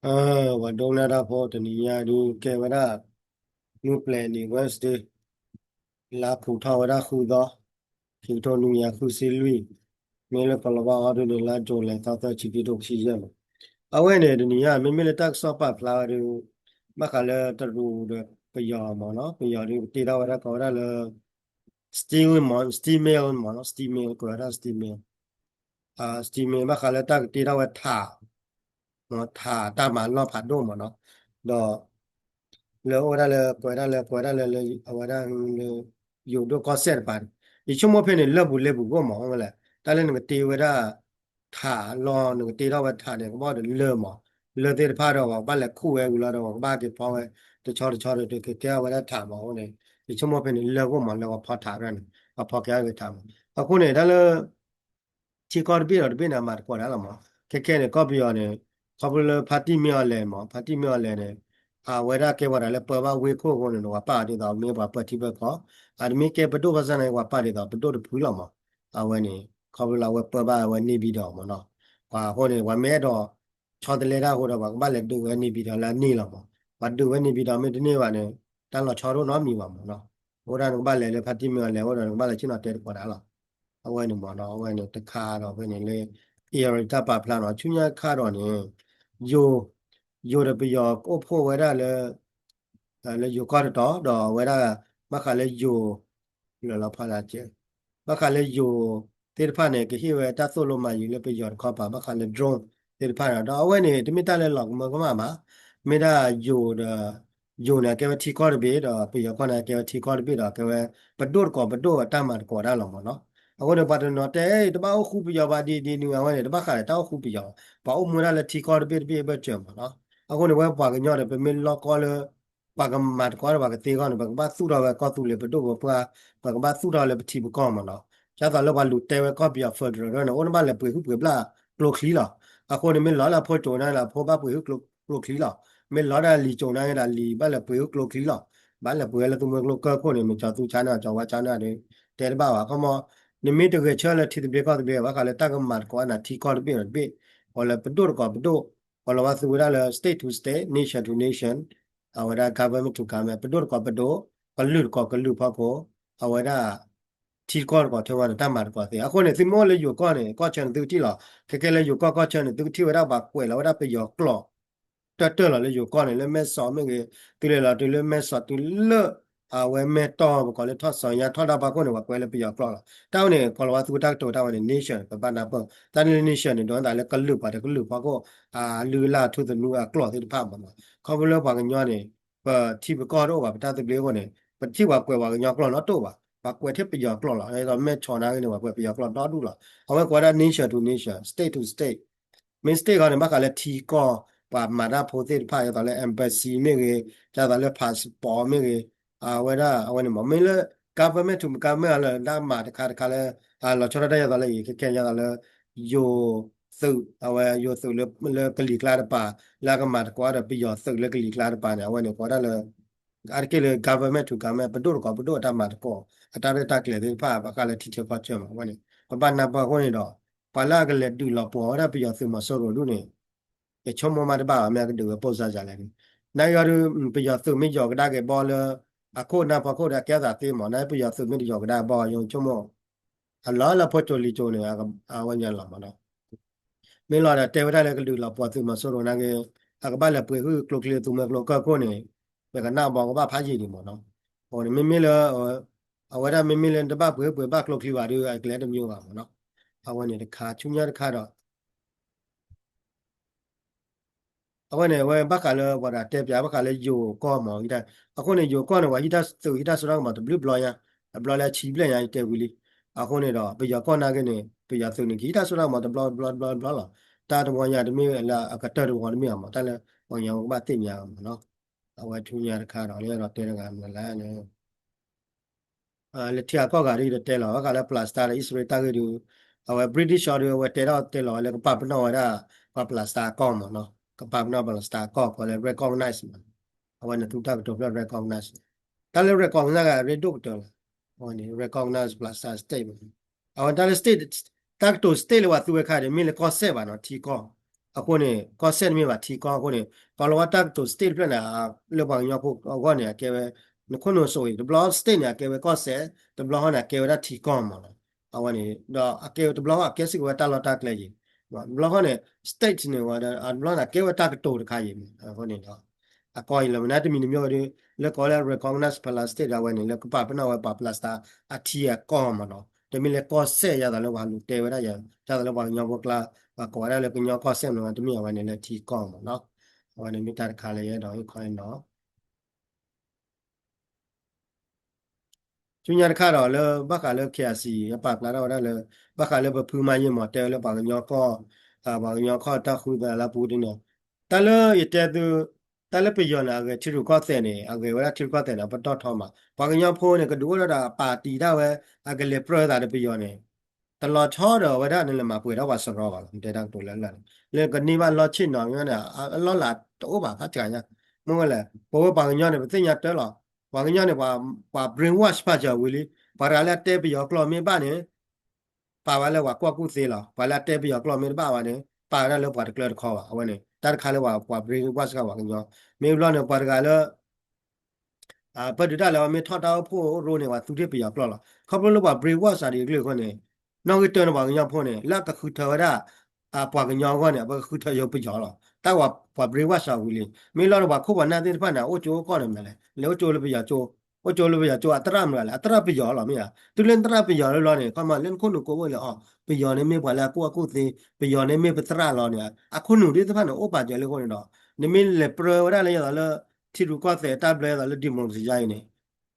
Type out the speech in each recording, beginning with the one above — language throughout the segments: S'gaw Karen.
အ ပှၤဒိကနၣ်တၢ်ဖိ တနံၤညါဒုးကဲဝဲဒၣ် မုၢ်ပျဲၤနံၤ Wednesday လါဖူးထီၣ်ဝဲဒၣ်ဃုသီ, ခံကထိနွံကယၤဃုဆံလွံၢ်, မ့ၢ်လၢကီၤလၤဝါအီၤဒုးန့ၣ် လါ July သီသၢဆံခံကထိခံဆံယဲၢ်မး. အဝဲန့ၣ်တနံၤညါ မ့မ့ၢ်လၢတၢ်ကစီၣ်ပာ်ဖျါဝဲဒုး ဘၣ်ဃးလၢတရူးဒီးပယီၤမးနီၤ, ပယီၤဒုးကတ့ထီၣ်ဝဲဒၣ်ကိးဝဲဒၣ်လၢ steel မး, steel mill မးနီၤ, steel mill ကိးဝဲဒၣ် steel mill, steel mill ဘၣ်ဃးလၢတၢ်ကတ့ထီၣ်ဝဲထး ထးတၢ်မၤလီၢ်ဖးဒိၣ်မးနီၤ, ဒီး လၢအိၣ်ဝဲဒၣ်လၢ ကွဲးဒၣ်လၢ ကွဲးဒၣ်လၢ လၢအဝဲဒၣ်လၢ ယိၤဒိၣ်ကီၢ်စဲၣ်တပၤန့ၣ်, ယဆိကမိၣ်ဖဲန့ၣ် လၢပူၤလၢပူၤဂိၢ်မးလဲၣ်, တၢ်လၢနကတ့ဝဲဒၣ် ထးလီၢ် နကတ့ထီၣ်ဝဲထးန့ၣ် ကဘၣ်ဒီးလၢၢ်မး, လၢၢ်သ့ၣ်တဖၣ်ဒီး ပှၤကဘၣ်လဲၤခူၣ်ဝဲဝံၤလီၤဒီး ပှၤကဘၣ်က့ၤဖီဝဲ တဆီတဆီဒီး ကကဲဝဲဒၣ်ထးမးအဃိန့ၣ် ယဆိကမိၣ်ဖဲန့ၣ် လၢၢ်ဂိၢ်မး လၢပှၤဖီထးရၢၢ်န့ၣ် ပှၤဖီကဲထးမး, အဃိန့ၣ် တၢ်လၢ ထံကီၢ်တဘ့ၣ်ဒီးတဘ့ၣ်န့ၣ် အမၤသကိးတၢ်လီၤမး, ခဲခဲန့ၣ် ကီၢ်ပယီၤန့ၣ် ခီဖျိလၢဖါတံၢ်မ့ၢ်အီၤလဲၣ်မး, ဖါတံၢ်မ့ၢ်အီၤလဲၣ်န့ၣ် အဝဲဒၣ်ကဲပှၤတၢ်လၢပၢဘၣ်ဝ့ၢ်ခိၣ်အဃိန့ၣ် ပှၤပာ်အီၤဒ်သိးမ့ၢ်ပှၤပၢထံပၢကီၢ်, အတမ့ၢ်ကဲပဒိၣ်ဘၣ်ဆၣ်န့ၣ် ပှၤပာ်ဒ်သိးပဒိၣ်တဖုလီၤမး, အဝဲန့ၣ် ခီဖျိလၢအဝဲပၢဘၣ်ဝဲန့ၣ်ဘံဒီးမးနီၤ, ပှၤအဃိန့ၣ် ပှၤမ့ၢ်အဲၣ်ဒိး ဆီတလဲတၢ်အဃိဒီး ပှၤကဘၣ်လဲၤဒုးဝဲန့ၣ်ဘံဒီးလၢအန့ၢ်လီၤမး, ပှၤဒုးဝဲန့ၣ်ဘံဒီးမ့ၢ်တန့ၢ်ဘၣ်န့ၣ် တၢ်လီၤဆီဒိၣ်နီတမံၤဘၣ်မးနီၤ, အဃိဒၣ်နကဘၣ်လဲၤလၢဖါတံၢ်မ့ၢ်အီၤလဲၣ်အဃိဒီး နကဘၣ်လဲၤဆ့ၣ်နီၤတဲသကိးတၢ်လီၤ, အဝဲန့ၣ်မးနီၤ, အဝဲန့ၣ်တခါဒီးဖဲန့ၣ်လၢ အ့ၣ်ယၣ်ရံၤတၢ်ပာ်ဖျါနီၤ, ဆူညါတခါဒီးန့ၣ် ယိၤ ယိၤဒီးပယီၤကအိၣ်ဖှိၣ်ဝဲဒၣ်လၢ လၢယိၤကီၢ်တတီၤ ဒီးအဝဲဒၣ် ဘၣ်ဃးလၢယိၤ လၢလီၤဖီလာ်ကဲ ဘၣ်ဃးလၢယိၤသ့ၣ်တဖၣ်န့ၣ် ကဟ့ၣ်ဝဲတၢ်သိၣ်လိမၤယုၤလၢပယီၤတခီပၤ ဘၣ်ဃးလၢ drone သ့ၣ်တဖၣ်န့ၣ် ဒီးအဝဲန့ၣ် တမ့ၢ်တၢ်လၢလီၤကမၢကမၣ်ဘၣ်, မ့ၢ်ဒၣ်ယိၤဒီး ယိၤန့ၣ် အကဲဝဲထံကီၢ်တဘ့ၣ် ဒီးပယီၤကီၢ်န့ၣ် အကဲဝဲထံကီၢ်တဘ့ၣ်ဒီး အကဲဝဲ ပဒိၣ်တကိးပဒိၣ်အတၢ်မၤသကိးတၢ်လီၤမးနီၤ, အဃိန့ၣ် ပှၤတနီၤတဲ တဘၣ်အိၣ်ဃူပယီၤဘၣ်ဒ်ဒ်နုၤ အဝဲန့ၣ် တဘၣ်ဃးဒီးတၢ်အိၣ်ဃူပယီၤ, ပှၤအိၣ်မူဒၣ်လၢထံကီၢ်တဘ့ၣ်တဘ့ၣ်အဘၢၣ်စၢၤမးနီၤ, အဃိန့ၣ် ဝဲပှၤကညီဒီး ပမ့ၢ်လီၢ်ကီလၢ ပှၤကမၤသကိးဒီးပှၤကသ့အဂီၢ်န့ၣ် ပကဘၣ်သူၣ်ထီၣ်ဝဲကီၢ်သူလ့ၤပဒိၣ်ပပှၢ်, ပကဘၣ်သူၣ်ထီၣ်လၢပထံပကီၢ်မးနီၤ, ဒ်သိးလၢပှၤလူၤတဲဝဲကီၢ်ပယီၤ federal န့ၣ် အိၣ်န့ၣ်ဘၣ်လဲၤပှ့ၤဟုၣ်ပှ့ၤဘျၣ်ကျိချံလီၤ, အဃိန့ၣ်မ့ၢ်လီၤလၢအဖိကၠိၤန့ၣ်လီၤ အဖိဘၣ်ပှ့ၤဟုၣ်ကျိချံလီၤ, မ့ၢ်လီၤဒၣ်လံာ်ကၠိၤန့ၣ်ဒီးလံာ်ဘၣ်လဲၤပှ့ၤဟုၣ်ကျိချံလီၤ, ဘၣ်လဲၤပှ့ၤဝဲလၢသုးမုၢ်ကျိကၢၢ်ခိၣ်န့ၣ် မ့ၢ်ကၠီၤသူဆါန့ၣ် ကၠီၤဝါဆါန့ၣ်ဒီး တဲတဘၣ်ဘၣ်, ခီမီ နမ့ၢ်တဂဲၤဆၢလၢထံသဘျ့ကီၢ်သဘျ့ ဘၣ်ဃးလၢတၢ်ကမၤသကိးနၤထံကီၢ်တဘ့ၣ်ဒီးတဘ့ၣ်, ပှၤလၢပဒိၣ်တကိးပဒိၣ်, ပှၤလီၤဝဲသူဝဲဒၣ်လၢ state to state, nation to nation, အဝဲဒၣ် government to government, ပဒိၣ်တကိးပဒိၣ်, ကလုာ်တကိးကလုာ်ဖီခိၣ်, အဝဲဒၣ် ထံကီၢ်တကိးထဲဝဲန့ၣ် တၢ်မၤသကိးသ့, အဃိန့ၣ် သုမ့ၢ်အိၣ်လၢယိၤကီၢ်န့ၣ် ကီၢ်ဆၢန့ၣ် သုကထံၣ်လီၤ, ခဲခဲလၢယိၤကီၢ်ကီၢ်ဆၢန့ၣ် သုကထံၣ်ဝဲဒၣ်ပှၤကွဲးလီၤဝဲဒၣ်ပယီၤကျိာ် တၢၢ်တၢၢ်လီၤလၢယိၤကီၢ်န့ၣ် လၢမဲၢ်စီးမ့ၢ်ဂ့ၤ, သုလဲၤလီၤတုၤလၢမဲၢ်စီးတုၤလၢ အဝဲမဲၢ်တီၢ် ပကိးလၢထီၣ်စီၤညါထီၣ်ဒၣ်ပှၤခိၣ်န့ၣ် ပှၤကွဲးလၢပယီၤကျိာ်လီၤ. တၢ်ဝဲန့ၣ် ကီၤလၤဝါသူတၢ်ကတိၤတၢ်ဝဲန့ၣ် nation ပဘၣ်နၢ်ပၢၢ်, တၢ်န့ၣ်လၢ nation န့ၣ် ဒိးသးလၢကလုာ်ပှၤတကလုာ်ဖီခိၣ် အလုၢ်အလၢ်ထူသနူအကျိာ်သ့ၣ်တဖၣ်မးနီၤ. ခီဖျိလၢပှၤကညီန့ၣ် ပထံပကီၢ်တအိၣ်ဘၣ် ပတၢ်သဘျ့အဃိန့ၣ် ပထံၣ်ပှၤကွဲးပှၤကညီကျိာ်နီတအိၣ်ဘၣ်, ပှၤကွဲးထဲပယီၤကျိာ်လီၤ. ဒ်သိးမဲၢ်ဆီးနာ်ဂ့ၤန့ၣ် ပှၤကွဲးပယီၤကျိာ်ဒီဒူၣ်လီၤ. အဝဲကိးဝဲဒၣ် nation to nation, state to state မ့ၢ် state ခီန့ၣ် ဘၣ်ဃးလၢထံကီၢ် ပှၤမၤတၢ်ဖိသ့ၣ်တဖၣ် ဒ်သိးလၢ embassy မ့ၢ်ဂ့ၤ, ဒ်သိးလၢ passport မ့ၢ်ဂ့ၤ, အဝဲဒၣ် အဝဲန့ၣ်မ့ၢ် မ့ၢ်လၢ government to government လၢတၢ်မၤတခါတခါလၢ လီၤဆီဒၣ်တၢ် ဒ်သိးလၢအံၤ ခဲခဲဒ်သိးလၢ ယိၤသုး အဝဲယိၤသုးလၢကလံၤကျါတပၤ လၢအကမၤသကိးဒီးပယီၤသုးလၢကလံၤကျါတပၤန့ၣ် အဝဲန့ၣ် ကိးဝဲဒၣ်လၢ အါတက့ၢ်လၢ government to government ပဒိၣ်တကိးပဒိၣ်အတၢ်မၤသကိး အတၢ်ရဲၣ်တၢ်ကျဲၤသ့ၣ်တဖၣ် ဘၣ်ဃးလၢထံဆၢကီၢ်ဆၢမး အဝဲန့ၣ် ပဘၣ်နၢ်ပၢၢ်အဃိန့ၣ်ဒီး ပှၤလၢအကလဲၤဒုးလီၤပှီၢ်ဝဲဒၣ်ပယီၤသုးမီၤစိရိၤဒုးန့ၣ် ယဆိကမိၣ်မးတဘၣ်ဘၣ် မ့ၢ်အကဒုးဝဲပိၢ်စါစါလဲၣ်န့ၣ် နာ်က့ၤအီၤဒုး ပယီၤသုးမ့ၢ်ယီၤကဒါက့ၤဘီလၢ အခိၣ်နၢ်ဖီခိၣ်ဒီးအကဲအသးသ့မး နာ်က့ၤပယီၤသုးမ့ၢ်တယီၤကဒါဘီ ယဆိကမိၣ် အလီၤလၢဖိကၠိလံာ်ကၠိန့ၣ် အဝဲညါလီၤမးနီၤ မ့ၢ်လီၤဒီးတဲဝဲဒၣ်လၢကဒုးလီၤပှီၢ်သုးမီၤစိရိၤနာ်က့ၤ အကဘၣ်လဲၤပှ့ၤဟုၣ်ကျိချံသုးမီၤကျိကၢၢ်ခိၣ်န့ၣ် ပကနၣ်ဘီကဘၣ်ဖးယံာ်ဒံးမးနီၤ အဃိန့ၣ် မ့မ့ၢ်လၢ အဝဲဒၣ်မ့မ့ၢ်လၢနတဘၣ်ပှ့ၤဟုၣ်ပှ့ၤဘၣ်ကျိချံဘၣ်ဒီး အကျဲတမံၤဘၣ်မးနီၤ အဝဲန့ၣ်တခါ ဆူညါတခါဒီး အဝဲန့ၣ် အဝဲဘၣ်ဃးလၢပှၤဒီးတဲပၠးဘၣ်ဃးလၢယိၤကီၢ်မး အဃိန့ၣ် ယိၤကီၢ်န့ၣ် ပှၤဟံးတၢ်သုးဟံးတၢ်စိတၢ်ကမီၤတဘျုးဘျီညါ တဘျီလၢဆံဘျဲၣ်ညါ ယတဲဝံၤလံ အဃိန့ၣ်ဒီး ပယီၤကီၢ်နာ်က့ၤန့ၣ် ပယီၤသုးန့ၣ် ကဟံးတၢ်စိတၢ်ကမီၤတဘျီတဘျီတဘျီတဘျီလီၤ တၢ်တဝီညါတမ့ၢ်လၢအကတၢၢ်တဝီတမ့ၢ်ဘၣ်မး တၢ်လၢပှၤကညီကဘၣ်သ့ၣ်ညါမးနီၤ အဝဲဆူညါတခါဒီး လၢယအဲၣ်ဒိးတဲတဂၤမနုၤလဲၣ်န့ၣ် လၢထံဂၤကီၢ်ဂၤဒ်ယတတဲလီၤ ဘၣ်ဃးလၢ Palestine ဒီး အံၣ်စရ့လးတၢ်ဂ့ၢ်ဒုး အဝဲ British အီၤဒုး အဝဲတဲထီၣ်တဲလီၤဝဲလၢကပာ်ပနီၣ်ဝဲဒၣ် ပှၤ Palestine အကီၢ်မးနီၤ ကပာ်ပနီၣ် Palestine အကီၢ် ကိးလၢ recognize မး အဝဲန့ၣ်သူတၢ်ကတိၤဖျၢၣ် recognize တၢ်လၢ recognize အရ့ဒိၣ်ကတၢၢ်လီၤ အဝဲန့ၣ် recognize Palestine state မး အဝဲတၢ်လၢ state တၢ်ကတိၤ state လၢပှၤသူဝဲခါဒီး မ့ၢ်လၢကီၢ်စဲၣ်ဘၣ်နီၤ ထံကီၢ် အဃိန့ၣ် ကီၢ်စဲၣ်တမ့ၢ်ဘၣ်ထံကီၢ်အဃိန့ၣ် ကိၤလၤဝါတၢ်ကတိၤ state တဖျၢၣ်န့ၣ် လၢပှၤကညီဖိအဂီၢ်န့ၣ် အကဲဝဲ နခိၣ်နူာ်စိးအံၤ တဘျီ state န့ၣ် အကဲဝဲကီၢ်စဲၣ် တဘျီဃီန့ၣ် အကဲဝဲဒၣ်ထံကီၢ်မးနီၤ. အဝဲန့ၣ် ဒီးအကဲတဘျီဃီအကဲစ့ၢ်ကီးဝဲတၢ်လီၢ်တၢ်ကျဲယံၤ တဘျီဃီန့ၣ် state န့ၣ်ဝဲဒီး တဘျီန့ၣ် အကဲဝဲတၢ်ကတိၤတခါယံၤမး အဃိန့ၣ်ဒီး အကီၢ်အံၤလၢမနုၤတမံၤတမံၤ လၢကိးလၢ recognize ပလၢ state အဝဲန့ၣ် လၢကပာ်ပနီၣ်ဝဲပှၤပလၢစတၢ်အထံအကီၢ်မးနီၤ. တမ့ၢ်လၢကီၢ်စဲၣ် ယသးလၢပှၤလူၤတဲဝဲဒၣ်ယၤ ယသးလၢပှၤကညီဖိကျါ ပှၤကိးဝဲဒၣ်လၢကညီကီၢ်စဲၣ်မး တမ့ၢ်အဝဲန့ၣ်လၢထံကီၢ်မးနီၤ. အဝဲန့ၣ်မ့ၢ်တၢ်တခါလၢယအဲၣ်ဒိးဟ့ၣ်ခီဟ့ၣ်နီၤ ဆူညါတခါဒီးလၢဘၣ်ဃးလၢ K I C အပာ်ဖျါထီၣ်ဝဲဒၣ်လၢ ဘၣ်ဃးလၢပဖုမၤယံာ်မးတဲဝဲလၢပှၤကညီကီၢ် ပှၤကညီကီၢ်တၢ်ဃုသးလၢပူၤဒ်န့ၣ် တၢ်လၢယတဲသု တၢ်လၢပယီၤန့ၣ် အဂဲၤထံရူၢ်ကီၢ်သဲးန့ၣ် အဂဲၤဝဲဒၣ်ထံရူၢ်ကီၢ်သဲးန့ၣ် အပတီၢ်ထီမး ပှၤကညီဖိန့ၣ် ကဒုးအိၣ်ထီၣ်ဒီးအပာ်တံာ်တၢ်ဝဲ အကလဲၤပြၢသးဒီးပယီၤန့ၣ် တလီၤဆီဒီးဝဲဒၣ်နလဲၤမၤပှဲၤထီၣ်ပှၤစရီဘၣ်လီၤ တဲတၢ်ကတိၤလၢလၢ်န့ၣ် လၢကန့ၢ်ဘၣ်လီၢ်ဆ့ၣ်နီၤန့ၣ် အလီၢ်လၤတအိၣ်ဘၣ်ဖးစှၤညါ မ့ၢ်ဝဲလဲၣ် ပဝဲပှၤကညီန့ၣ် ပသ့ၣ်ညါတၢ်လီၤ ပှၤကညီန့ၣ် ပှၤ brainwash ပာ်စၢၤဝံၤလံ ပှၤတဂၤလၢအတဲပယီၤကျိာ်မ့ၢ်ဘၣ်န့ၣ် ပာ်ဝဲလၢပှၤကွၢ်ကူၣ်သ့လီၤ ပှၤလၢအတဲပယီၤကျိာ်မ့ၢ်တဘၣ်ဘၣ်န့ၣ် ပာ်ဝဲဒၣ်လၢပှၤတကျၢတခီဘၣ် အဝဲန့ၣ် တၢ်တခါလၢပှၤ brainwash ပှၤကညီ မ့ၢ်ဘျီန့ၣ် ပှၤတဂၤလၢ ပၢဒုးတၢ်လၢအဝဲမ့ၢ်ထီၣ်တၢ်အိၣ်ဖှိၣ်ရိန့ၣ် ပှၤသူထ့ၣ်ပယီၤကျိာ်လီၤ ခီဖျိလၢပှၤ brainwash အီၤဒ်အဂ့ၢ်အဃိန့ၣ် နီၣ်ဂံၢ်တၢန့ၣ်ပှၤကညီဖိန့ၣ် လၢအကဃုထၢဝဲဒၣ် ပှၤကညီအဂီၢ်န့ၣ် အဝဲကဃုထၢယိပယီၤလီၤ တၢ်ပှၤ brainwash အီၤဝံၤလံ မ့ၢ်လီၤဒီးပှၤခိၣ်ပှၤနၢ်သ့ၣ်တဖၣ်န့ၣ် အိၣ်ကၠိအိၣ်ကီၢ်န့ၣ်မနုၤလဲၣ် လဲၤအိၣ်ကၠိလၢပယီၤကၠိ အိၣ်ကၠိလၢပယီၤကၠိ အသရၣ်မနုၤလဲၣ် အသရၣ်ပယီၤလီၤမ့ၢ်ဧါ တုၤလၢနသရၣ်ပယီၤလၢလီၤန့ၣ် ခီမီ လၢနခိၣ်နူာ်ကိးဘိလၢအီၤ ပယီၤန့ၣ်မ့ၢ်ပှၤလၢအကွၢ်ကူၣ်သ့ ပယီၤန့ၣ်မ့ၢ်ပသရၣ်လီၤန့ၣ် အခိၣ်နူာ်သ့ၣ်တဖၣ်န့ၣ် အိၣ်ပာ်စၢၤလၢအဃိန့ၣ်ဒီး နမ့ၢ်လဲၤပြၢဝဲဒၣ်လၢယသးလၢ ထံရူၢ်ကီၢ်သဲးတၢ်ဘျၢယသးလၢ democracy အံၤန့ၣ်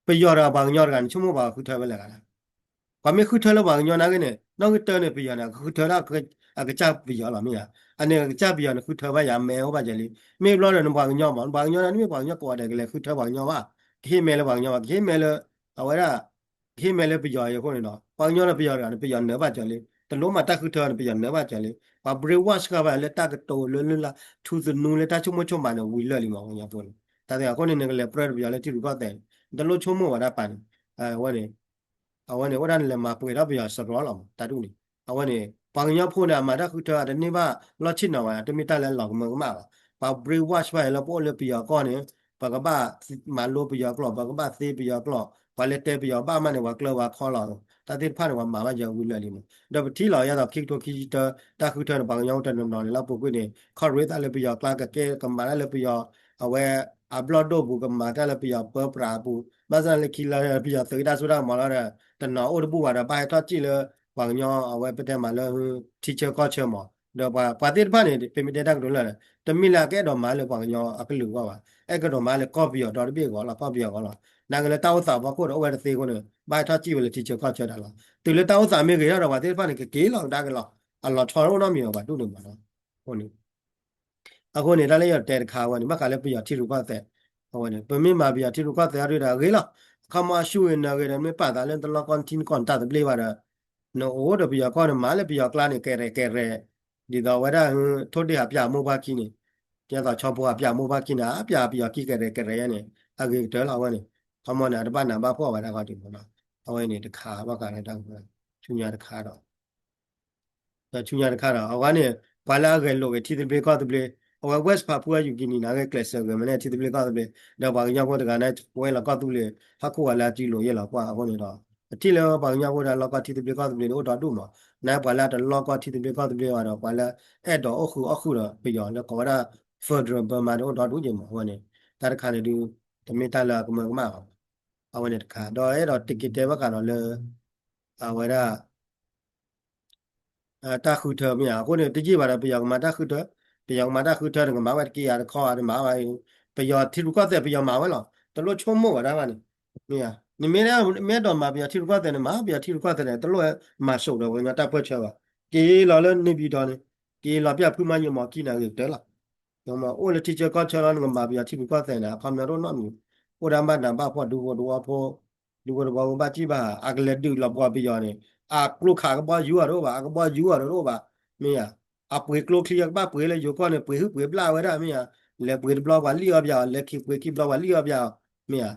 ပယီၤဒီးပှၤကညီတဂၤန့ၣ် ဆိကမိၣ်ပှၤဃုထၢဝဲလဲၣ်ဂၤ ပှၤမ့ၢ်ဃုထၢလၢပှၤကညီနာ်က့န့ၣ် နီၣ်ဂံၢ်တၢန့ၣ် ပယီၤန့ၣ် ကဃုထၢဒၣ်အကစၢ်ပယီၤလီၤမ့ၢ်ဧါ အန့ၣ်အကစၢ်ပယီၤန့ၣ် ဃုထၢဘၣ်ယၤ မဲအိၣ်ဘၣ်စၢၤလံ မ့ၢ်ဘျီဒီးနပှၤကညီမး နပှၤကညီန့ၣ် နမ့ၢ်ပှၤကညီကိးဂၤဒဲး ကလဲၤဃုထၢပှၤကညီဘၣ် ကဟ့ၣ်မဲလၢပှၤကညီဘၣ် ကဟ့ၣ်မဲလၢ အဝဲဒၣ် ကဟ့ၣ်မဲလၢပယီၤအံၤအဃိန့ၣ်ဒီး ပှၤကညီဒီးပယီၤတဂၤန့ၣ် ပယီၤနၢၤဘၣ်စၢၤလံ တလိၣ်မၤတၢ်ဃုထၢန့ၣ် ပယီၤနၢၤဘၣ်စၢၤလံ ပှၤ brainwash ကဘၣ်လၢတၢ်ကတိၤလၢလၢလၢ ထူသနူလၢတၢ်ဆိကမိၣ်ဆိကမးန့ၣ် ဝံၤလၢာ်လံမး ပှၤကညီဖိန့ၣ် တၢ်သ့ၣ်အဃိန့ၣ် နကလဲၤပြၢတပယီၤလၢထံရူၢ်ကီၢ်သဲးန့ၣ် နတလိၣ်ဆိကမိၣ်ဝဲဒၣ်ပာ်န့ၣ် အဝဲန့ၣ် အဝဲန့ၣ် အိၣ်ဒၣ်နလဲၤမၤပှဲၤထီၣ်ပယီၤစရီလီၤမး တၢ်ဒ်န့ၣ် အဝဲန့ၣ် ပှၤကညီဖိန့ၣ် အမၤတၢ်ဃုထၢ အတန့ၢ်ဘၣ်လီၢ်ဆ့ၣ်နီၤဘၣ် တမ့ၢ်တၢ်လၢလီၤကမၢကမၣ်ဘၣ် ပှၤ brainwash ဘၣ်လၢပအိၣ်လၢပယီၤကီၢ်န့ၣ် ပကဘၣ်မၤလိပယီၤကျိာ် ပကဘၣ်သ့ပယီၤကျိာ် ပှၤလဲၤတဲပယီၤဘၣ်မးန့ၣ် ပှၤကျၢၤပှၤခီလီၤ တၢ်သ့ၣ်တဖၣ်န့ၣ် ပှၤမၤဘၣ်ယၤဝံၤလၢာ်လံမး ဒီးပထံၣ်လီၤ ယၤဒီးခံကထိခံဆံတၢ တၢ်ဃုထၢန့ၣ် ပှၤကညီအိၣ်တနီၤနီၤန့ၣ် လၢပူၤကွံာ်န့ၣ် ခီၣ်ရ့သးလၢပယီၤကျါ ကကဲကမၤတၢ်လၢပယီၤ အဝဲ အဘျီၣ်ဒိၣ်ပူၤ ကမၤတၢ်လၢပယီၤပၢပြးအပူၤ ဘၣ်ဆၣ်လၢခံလီၤ ပယီၤသုးတၢ်စိတၢ်ကမီၤလီၤဒီး တနီၤအိၣ်တဘူၣ်ဘၣ်ဒီး ဘၣ်ဟဲထီၣ်စံၣ်လၢ ပှၤကညီအဝဲပတဲမးလၢ ထံဆၢကီၢ်ဆၢမး ဒီးပှၤသ့ၣ်တဖၣ်န့ၣ် ပမ့ၢ်တဲတၢ်ကတိၤလၢာ်န့ၣ် တမ့ၢ်လၢအကအဲၣ်ဒိးမၤလၢပှၤကညီအကလုာ်အဂီၢ်ဘၣ် အဲၣ်ကဒိးမၤလၢကီၢ်ပယီၤဒီတဘ့ၣ်အဂီၢ်လီၤ ကီၢ်ပယီၤအဂီၢ်လီၤ နာ်က့လၢတၢ်အိၣ်သးဖီခိၣ်ဒီးအိၣ်ဝဲတသ့အဃိန့ၣ် ဘၣ်ဟဲထီၣ်စံၣ်ဝဲလၢထံဆၢကီၢ်ဆၢတၢ်လီၤ တုၤလၢတၢ်အိၣ်သးမ့ၢ်ဂ့ၤထီၣ်ဒီး ပှၤသ့ၣ်တဖၣ်န့ၣ် ကက့ၤလီၤကဒါက့ၤလီၤ အလီၤဆီအိၣ်နီတမံၤဘၣ် ပှၤဒူၣ်န့ၣ်မး အဃိန့ၣ် အဃိန့ၣ် တၢ်လၢယတဲတခါဝဲန့ၣ် ဘၣ်ဃးလၢပယီၤထံရူၢ်ကီၢ်သဲး အဝဲန့ၣ် ပမ့ၢ်မၤပယီၤထံရူၢ်ကီၢ်သဲးအရ့ဒီးအဂ့ၤလီၤ အခီမီအဆူၣ်ဂ့ၤနၢၤဂ့ၤဒီး မ့ၢ်ပာ်သးလၢနတလီၢ်ကီၢ်နထံနကီၢ်နတၢ်သဘျ့ဘၣ်ဒီး နအိၣ်ဒီးပယီၤကီၢ်န့ၣ် မၤလၢပယီၤကျါန့ၣ် ကဲရဲၣ်ကဲရဲၣ် ဒ်သိးဝဲဒၣ် ထိၣ်ဒ့ၣ်ဟးပၠးမိၢ်ပှၢ်ခံန့ၣ် ကဲသိးဆီဖိဟးပၠးမိၢ်ပှၢ်ခံန့ၣ် အပၠးပယီၤခံကဲရဲၣ်ကဲရဲၣ်န့ၣ် အဂ့ၤကတၢၢ်လီၤဝဲန့ၣ် အခီမီန့ၣ် အတဘၣ်နးဘၣ်ဖှီၣ်ဝဲဒၣ်ခီဒ်မးနီၤ အဝဲန့ၣ်တခါဘၣ်ဃးလၢတၢ် ဆူညါတခါဒီး ဒီးဆူညါတခါဒီး အဝဲန့ၣ် ပှၤလၢအဂဲၤလိာ်က့ၤထံသဘျ့ကီၢ်သဘျ့ အဝဲ West Papua New Guinea န့ၣ် အဂဲၤကျဲးစၢးဂဲၤမနုၤထံသဘျ့ကီၢ်သဘျ့ ဒီးပှၤကညီဖိတဂၤန့ၣ် ပဝဲလီၤကီၢ်သူလ့ၤ ဟီၣ်ခိၣ်ဝဲလၢအစုလိာ်ယဲၢ်လီၤကွၢ်အဃိန့ၣ်ဒီး ပထံၣ်လၢပှၤကညီဖိတၢ်လီၢ်ကီၢ်ထံသဘျ့ကီၢ်သဘျ့န့ၣ် အိၣ်ဒီဒူၣ်မး နာ်ပှၤလၢအတလီၢ်ကီၢ်ထံသဘျ့ကီၢ်သဘျ့ဘၣ်ဒီး ပှၤလၢအဲၣ်ဒိးအိၣ်ဃုာ်အီၣ်ဃုာ်ဒီးပယီၤလၢကိးဝဲဒၣ် Federal Burma န့ၣ် အိၣ်ဒီဒူၣ်က့ၤမး အဝဲန့ၣ် တၢ်တခါန့ၣ်ဒုး တမ့ၢ်တၢ်လၢအကမၢကမၣ်ဘၣ် အဝဲန့ၣ်တခါ ဒီးအဲၣ်ဒိးတက့ၤတဲဘၣ်ဃးဒီးလၢ အဝဲဒၣ် တၢ်ဃုထၢမ့ၢ်ဧါ အဃိန့ၣ် တယံာ်ဘၣ်ဒီး ပယီၤကမၤတၢ်ဃုထၢ ပယီၤကမၤတၢ်ဃုထၢန့ၣ် ကမၤဝဲတက့ၢ်ဧါတခီဧါတမၤဘၣ်အံၤ ပယီၤထံရူၢ်ကီၢ်သဲး ပယီၤမၤဝဲလီၤ တလိၣ်ဆိကမိၣ်ဘၣ်ဒၣ်ဘၣ်န့ၣ် မ့ၢ်ဧါ နမ့ၢ်မ့ၢ်အဲၣ်ဒိးမၤပယီၤထံရူၢ်ကီၢ်သဲးန့ၣ် မၤပယီၤထံရူၢ်ကီၢ်သဲးန့ၣ် တလိၣ်မၤစိးဒီးပှၤကညီတၢ်ပၢၢ်ဆၢဘၣ် က့ၤလီၤလၢန့ၣ်ပၠံၤတီၤန့ၣ် က့ၤလီၤပၠးဖုမၤယံာ်မီၤခံန့ၣ် အဂ့ၤကတၢၢ်လီၤ အိၣ်လၢထံဆၢကီၢ်ဆၢလီၤ နကမၤပယီၤထံရူၢ်ကီၢ်သဲးန့ၣ် အခီပညီတအိၣ်နီတမံၤ အိၣ်ဒၣ်ဘၣ်နးဘၣ်ဖှီၣ်ဒူဖိတဝီဖိ ဒူဖိတဝီဖိဘၣ်စံၣ်ဘၣ် အကလဲၤဒုးလီၤပှီၢ်ပယီၤန့ၣ် အကျိခးကဘီယူၤအီၤတအိၣ်ဘၣ် အကဘီယူၤအီၤတအိၣ်ဘၣ် မ့ၢ်ဧါ အပှ့ၤကျိချံအကဘၣ်ပှ့ၤလၢယိၤကီၢ်န့ၣ် ပှ့ၤဟုၣ်ပှ့ၤဘျၣ်ဝဲဒၣ်မ့ၢ်ဧါ လဲၤပှ့ၤတဘျီပှၤလံၣ်အီၣ်ပယီၤ လဲၤခံပှ့ၤခံဘျီပှၤလံၣ်အီၣ်ပယီၤ မ့ၢ်ဧါ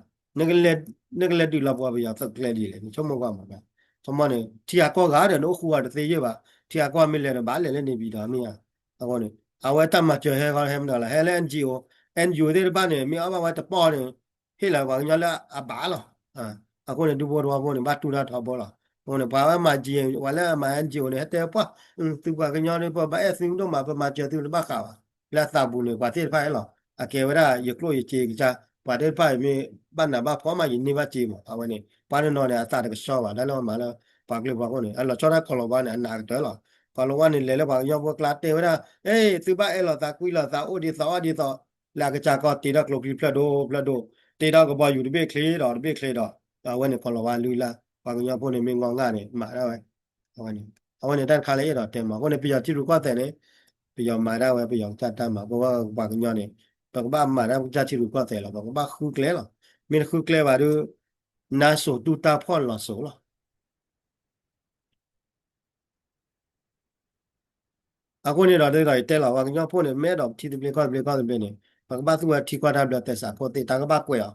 နကလဲၤဒုးလီၤပှီၢ်ပယီၤသကျဲဒ်လဲၣ် နဆိကမိၣ်ကွၢ်မး ခီမီန့ၣ် ထံဂၤကီၢ်ဂၤဒီး နအိၣ်ဃူဂၤတသ့ယဲၢ်ဘၣ် ထံဂၤကီၢ်မ့ၢ်လဲၤဒီးဘၣ်လဲၤလၢန့ၣ်ပၠံၤတီၤမ့ၢ်ဧါ အဃိန့ၣ် အဝဲတၢ်မၤစၢၤဟဲဃီဟဲမနီၤလီၤ ဟဲလၢ NGO, NGO သ့ၣ်တဖၣ်န့ၣ် မ့ၢ်အီၣ်ဘၣ်ဝဲတပီၢ်န့ၣ် ဟ့ၣ်လီၤပှၤကညီလၢအဘၣ်လီၤ. အဃိန့ၣ် ဒူဖိတဝီဖိန့ၣ် ဘၣ်တူၢ်တၢ်ထီဘိလီၤ. အဃိန့ၣ် ပှၤဝဲမၤ G, ပှၤလၢအမၤ NGO န့ၣ် ဟဲတဲပှၢ်, သုပှၤကညီန့ၣ် ပဘၣ်အဲၣ်သုဒိၣ်မး ပမၤစၢၤသုတဘၣ်ဃးဘၣ်. လၢအသးပူၤန့ၣ် ပှၤသ့ၣ်တဖၣ်အဲၣ်လီၤ. အကဲဝဲဒၣ်ယကျိၣ်ယစ့ကစၢ်, ပှၤသ့ၣ်တဖၣ်အံၤမ့ၢ်ဘၣ်နးဘၣ်ဖှီၣ်မး ယန့ၢ်ဘၣ်စ့မး အဝဲန့ၣ် ပှၤတနီၤန့ၣ် အသးတကဆှီဘၣ် တၢ်လၢပမၤလၢ ပှၤကလုာ်ပှၤခိၣ်န့ၣ် အလီၤဆီဒၣ်တၢ်ကီၤလၤဝါန့ၣ် အနးကတၢၢ်လီၤ. ကီၤလၤဝါန့ၣ် လဲၤလၢပှၤကညီဖိကျါတဲဝဲဒၣ်, အ့ သုဘၣ်အဲၣ်လိာ်သးကွံလိာ်သး အိၣ်ဒ်သိးအီၣ်ဒ်သိး, လၢအကစၢ်ကီၢ်တ့ထီၣ်ကျိချံဖျၢၣ်ဒိၣ်ဖျၢၣ်ဒိၣ်, တ့ထီၣ်ကဘီယူၤတဘ့ၣ်ချ့ဒီးတဘ့ၣ်ချ့ဒီး, အဝဲန့ၣ်ကီၤလၤဝါလုၢ်လၢ်, ပှၤကညီဖိန့ၣ်မ့ၢ်ငီၢ်ငၢ်န့ၣ် မၤဒၣ်ဝဲ အဝဲန့ၣ် အဝဲန့ၣ်တၢ်တခါလၢအဲၣ်ဒိးတဲမး အဃိန့ၣ် ပယီၤထံရူၢ်ကီၢ်သဲးန့ၣ်, ပယီၤမၤဒၣ်ဝဲ ပယီၤကစၢ်တၢ်မၤ ပဝဲပှၤကညီန့ၣ်, ပကဘၣ်မၤတၢ်ပကစၢ်ထံရူၢ်ကီၢ်သဲးလီၤ. ပကဘၣ်ဃုကျဲလီၤ. မ့ၢ်တဃုကျဲဘၣ်ဒီး နါစိၤတူၢ်တၢ်ဖှီၣ်လီၤစိၤလီၤ. အဃိန့ၣ်ဒီး ဒ်သိးယတဲလီၤ ပှၤကညီဖိန့ၣ် မ့ၢ်အဲၣ်ဒိးထံသဘျ့ကီၢ်သဘျ့ကီၢ်သဘျ့န့ၣ် ပကဘၣ်သူၣ်ဝဲထံကီၢ်တၢ်ဘျၢသဲစးခိၣ်သ့ၣ် တၢ်ကဘၣ်ကွဲးအီၤ,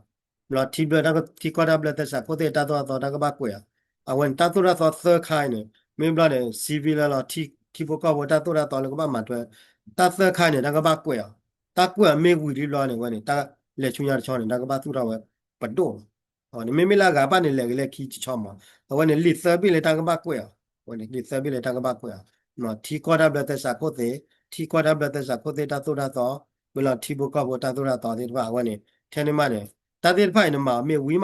ဘျီထံဘျၢ ထံကီၢ်တၢ်ဘျၢသဲစးခိၣ်သ့ၣ် တၢ်သိၣ်တၢ်သီတၢ်ကဘၣ်ကွဲးအီၤ, အဝဲန့ၣ်တၢ်သိၣ်တၢ်သီသၢခါအံၤန့ၣ် မ့ၢ်ဘျီန့ၣ် စံဘံလၢလီၤ ထံဖိကီၢ်ဖိတၢ်သိၣ်တၢ်သီလၢကဘၣ်မၤထွဲ, တၢ်သၢခါန့ၣ် တၢ်ကဘၣ်ကွဲးအီၤ, တၢ်ကွဲးအီၤမ့ၢ်ဝံၤလံဘျီန့ၣ် အဝဲန့ၣ် တၢ်လဲၤဆူညါတဆီန့ၣ် တၢ်ကဘၣ်သူၣ်ထီၣ်ဝဲပဒိၣ်လီၤ. အဝဲန့ၣ် မ့မ့ၢ်လၢအဂၤဘၣ်န့ၣ် လဲၤက့ၤလၢခံတဆီမး, အဝဲန့ၣ် လံာ်သၢဘ့ၣ်လၢတၢ်ကဘၣ်ကွဲးအီၤ, အဝဲန့ၣ် လံာ်သၢဘ့ၣ်လၢတၢ်ကဘၣ်ကွဲးအီၤ, ထံကီၢ်တၢ်ဘျၢသဲစးခိၣ်သ့ၣ်, ထံကီၢ်တၢ်ဘျၢသဲစးခိၣ်သ့ၣ် တၢ်သိၣ်တၢ်သီ, မ့ၢ်လီၤထံဖိကီၢ်ဖိတၢ်သိၣ်တၢ်သီသ့ၣ်တဖၣ် အဝဲန့ၣ် ထဲန့ၣ်မးန့ၣ် တၢ်သ့ၣ်တဖၣ်အံၤ နမၤအီၤမ့ၢ်ဝံၤမးဒီး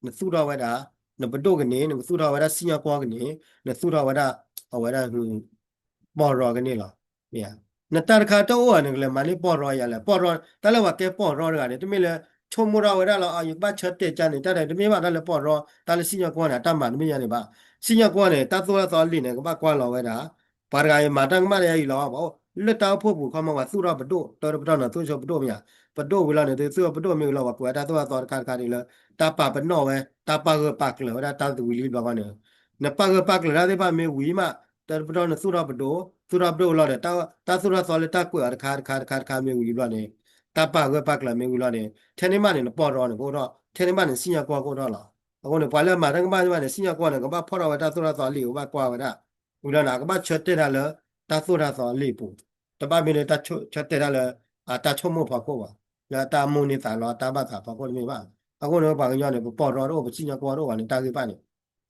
နသူၣ်ထီၣ်ဝဲဒၣ် နပဒိၣ်ကန့ၣ်, နကသူၣ်ထီၣ်ဝဲဒၣ်စံၣ်ညီၣ်ကွီၢ်ကန့ၣ်, နသူၣ်ထီၣ်ဝဲဒၣ် အဝဲဒၣ် ပီၢ်ရီကန့ၣ်လီၤ. မ့ၢ်ဧါ, နတၢ်တခါတအိၣ်ဧါ နကလဲၤမၤန့ၢ်ပီၢ်ရီယၤလဲၣ်. ပီၢ်ရီ, တၢ်လၢပှၤကဲပီၢ်ရီတဂၤန့ၣ် တမ့ၢ်လၢ ဆိကမိၣ်ထီၣ်ဝဲဒၣ်လီၤ ယကဘၣ်ဆၢတဲာ်ကန့ၣ် တၢ်တမ့ၢ်ဘၣ် တၢ်လၢပီၢ်ရီ, တၢ်လၢစံၣ်ညီၣ်ကွီၢ်န့ၣ် အတၢ်မၤတမ့ၢ်ယၤန့ၣ်ဘၣ်. စံၣ်ညီၣ်ကွီၢ်န့ၣ် တၢ်သိၣ်တၢ်သီလံာ်န့ၣ် ကဘၣ်ကွၢ်လီၤဝဲဒၣ် ပှၤတဂၤအံၤမၤတၢ်ကမၣ်တယၤအံၤလီၤ, လၢတၢ်အိၣ်ဖှိၣ်ပူၤခီမီ ပှၤသူၣ်ထီၣ်ပဒိၣ် တၢတပတီၢ်န့ၣ် သူၣ်ထီၣ်ပဒိၣ်မ့ၢ်ဧါ, ပဒိၣ်ဝံၤလီၤန့ၣ် သူၣ်ထီၣ်ပဒိၣ်မ့ၢ်ဝံၤလီၤ ပှၤကွဲးတၢ်သိၣ်တၢ်သီတခါတခါဒ်လၢ တၢ်ပာ်ပနီၣ်ဝဲ တၢ်ပာ်ဂၢၢ်ပာ်ကျၢၤဝဲဒၣ်တၢ်သဝံၤလံဘျီဃီန့ၣ်, နပာ်ဂၢၢ်ပာ်ကျၢၤတၢ်သ့ၣ်တဖၣ်မ့ၢ်ဝံၤမး တၢတပတီၢ်န့ၣ် သူၣ်ထီၣ်ပဒိၣ်, သူၣ်ထီၣ်ပဒိၣ်ဝံၤလီၤဒီး တၢ်သိၣ်တၢ်သီလၢတၢ်ကွဲးအီၤတခါတခါတခါတခါမ့ၢ်ဝံၤလံဘျီန့ၣ်, တၢ်ပာ်ဂၢၢ်ပာ်ကျၢၤမ့ၢ်ဝံၤလီၤန့ၣ် ထဲန့ၣ်မးန့ၣ် နပီၢ်ရီန့ၣ်ကအိၣ်ထီၣ်, ထဲန့ၣ်မးန့ၣ် စံၣ်ညီၣ်ကွီၢ်ကအိၣ်ထီၣ်လီၤ. အဃိန့ၣ် ပှၤလၢအမၤတၢ်ကမၣ်သ့ၣ်တဖၣ်န့ၣ် စံၣ်ညီၣ်ကွီၢ်န့ၣ် ကဘၣ်ဖီၣ်ထီၣ်ဝဲတၢ်သိၣ်တၢ်သီလံာ် ကဘၣ်ကွၢ်ဝဲဒၣ်, ဝံၤလီၤန့ၣ် အကဘၣ်ဆၢတဲာ်တၢ်လၢ တၢ်သိၣ်တၢ်သီလံာ်ပူၤ, တဘၣ်မ့ၢ်လၢတၢ်ဆၢတဲာ်တၢ်လၢ အတၢ်ဆိကမိၣ်ဖီခိၣ်ဘၣ်, လၢအတၢ်မိၣ်န့ၢ်သးလီ အတၢ်ဘၣ်သးဖီခိၣ်တမ့ၢ်ဘၣ်. အဃိန့ၣ် ပှၤကညီန့ၣ် ပပီၢ်ရီတအိၣ် ပစံၣ်ညီၣ်ကွီၢ်တအိၣ်ဘၣ်န့ၣ် တၢ်ဂ့ၢ်ဘၣ်န့ၣ်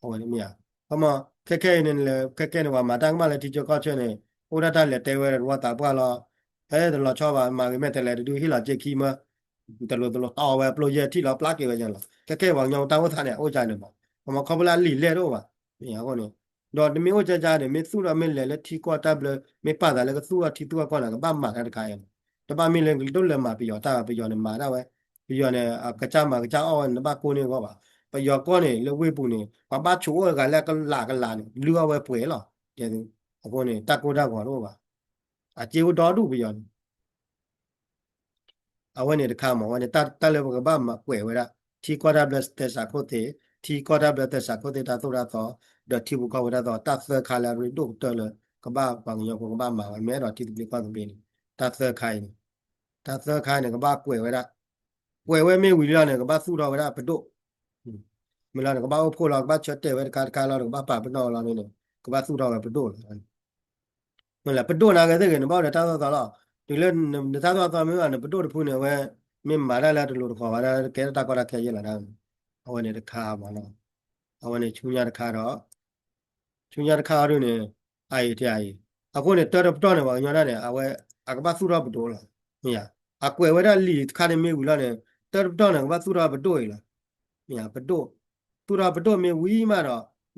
အဝဲန့ၣ်မ့ၢ်ဧါ. ခီမီ ခဲခဲအံၤန့ၣ် ခဲခဲန့ၣ် ပှၤမၤတၢ်ကမၣ်လၢထံဆၢကီၢ်ဆၢန့ၣ် အိၣ်ဒၣ်တၢ်လဲၤတဲဝဲဒီးတဝီသးပှၢ်လီၤ. ဟဲတလီၤဆီဘၣ် မၤဂ့ၤမဲာ်တဲးလဲးတဒု ဟ့ၣ်လီၤစ့ခံမၢ တလိၤတလိၤတီဝဲ ပျိယဲၢ်ထံၣ်လီၤ ပျၢ်က့ၤဝဲယဲလီၤ. ခဲခဲအံၤ ပှၤကညီတၢ်အိၣ်သးန့ၣ် အအိၣ်ကန့ၣ်မး ခီမီ ခီဖျိလၢအလံာ်လဲၢ်တအိၣ်ဘၣ်. မ့ၢ်အဃိန့ၣ် ဒီးတမ့ၢ်အိၣ်ကကန့ၣ် မ့ၢ်သူၣ်ထီၣ်မ့ၢ်လဲၤလၢထံကီၢ်တၢ်ဘျၢ မ့ၢ်ပာ်သးလၢကသူၣ်ထီၣ်ထံသူၣ်ထီၣ်ကီၢ်န့ၣ် ကဘၣ်မၤတၢ်တခါအံၤန့ၣ် တဘၣ်မ့ၢ်လၢကဒိၣ်လဲၤမၤပယီၤတၢ် ပယီၤန့ၣ်မၤဒၣ်ဝဲ, ပယီၤန့ၣ် အကစၢ်မၤကစၢ်အီၣ်ဝဲန့ၣ် တဘၣ်ကိၢ်န့ၢ်အဂီၢ်ဘၣ်. ပယီၤကီၢ်န့ၣ် လၢဝ့ၢ်ပူၤန့ၣ် ပှၤဘၣ်ဆိးအိၣ်တဂၤလၢအကလးကလးန့ၣ် လုၢ်အီၣ်ဝဲပှဲၤလီၤ. အဃိန့ၣ် တၢ်ကိၢ်တၢ်ဂီၤတအိၣ်ဘၣ်. အစ့အိၣ်ဒီဒူၣ်ပယီၤန့ၣ် အဝဲန့ၣ်တခါမး အဝဲန့ၣ် တၢ်လၢပကဘၣ်မၤကွဲးဝဲဒၣ် ထံကီၢ်တၢ်ဘျၢသဲစးခိၣ်သ့ၣ်, ထံကီၢ်တၢ်ဘျၢသဲစးခိၣ်သ့ၣ် တၢ်သိၣ်တၢ်သီ, ဒီးထံဖိကီၢ်ဖိတၢ်သိၣ် တၢ်သၢခါလၢအရ့ဒိၣ်ကတၢၢ်လၢ ကဘၣ်ပှၤကညီဖိကဘၣ်မၤဝဲ မ့ၢ်အဲၣ်ဒိးထံသဘျ့ကီၢ်သဘျ့န့ၣ် တၢ်သၢခါအံၤန့ၣ်, တၢ်သၢခါန့ၣ် ကဘၣ်ကွဲးဝဲဒၣ်, ကွဲးဝဲမ့ၢ်ဝံၤလီၤန့ၣ် ကဘၣ်သူၣ်ထီၣ်ဝဲဒၣ်ပဒိၣ် မ့ၢ်လီၤန့ၣ် ကဘၣ်အိၣ်ဖှိၣ်လီၤ ကဘၣ်ဆၢတဲာ်ဝဲတခါတခါလီၤ ကဘၣ်ပာ်ပနီၣ်လီၤန့ၣ် ကဘၣ်သူၣ်ထီၣ်ဝဲပဒိၣ်လီၤ. မ့ၢ်လၢပဒိၣ်နာ်က့သ့ၣ်ဂ့ၤ နဘၣ်အိၣ်ဒီးတၢ်သိၣ်တၢ်သီလီၤ. တုၤလၢနတၢ်သိၣ်တၢ်သီမ့ၢ်ဘၣ် နပဒိၣ်တဖုန့ၣ် အဝဲ မ့ၢ်မၤတၢ်လၢတလိၤတဃီၤဘၣ် ကဲထီၣ်တၢ်ကီတၢ်ခဲယဲၢ်လီၤဒၣ်. အဝဲန့ၣ်တခါမးလီၤ. အဝဲန့ၣ်ဆူညါတခါဒီး ဆူညါတခါအီၤဒုန့ၣ် အအံၤတယၤအံၤ အဃိန့ၣ် တၢတပတီၢ်န့ၣ် ပှၤကညီဒၣ်န့ၣ် အဝဲ အကဘၣ်သူၣ်ထီၣ်ပဒိၣ်လီၤ. မ့ၢ်ဧါ, အကွဲးဝဲဒၣ်လံာ်တခါန့ၣ်မ့ၢ်ဝံၤလီၤန့ၣ် တၢတပတီၢ်န့ၣ် ကဘၣ်သူၣ်ထီၣ်ပဒိၣ်အံၤလီၤ. မ့ၢ်ဧါ, ပဒိၣ်, သူၣ်ထီၣ်ပဒိၣ်မ့ၢ်ဝံၤမး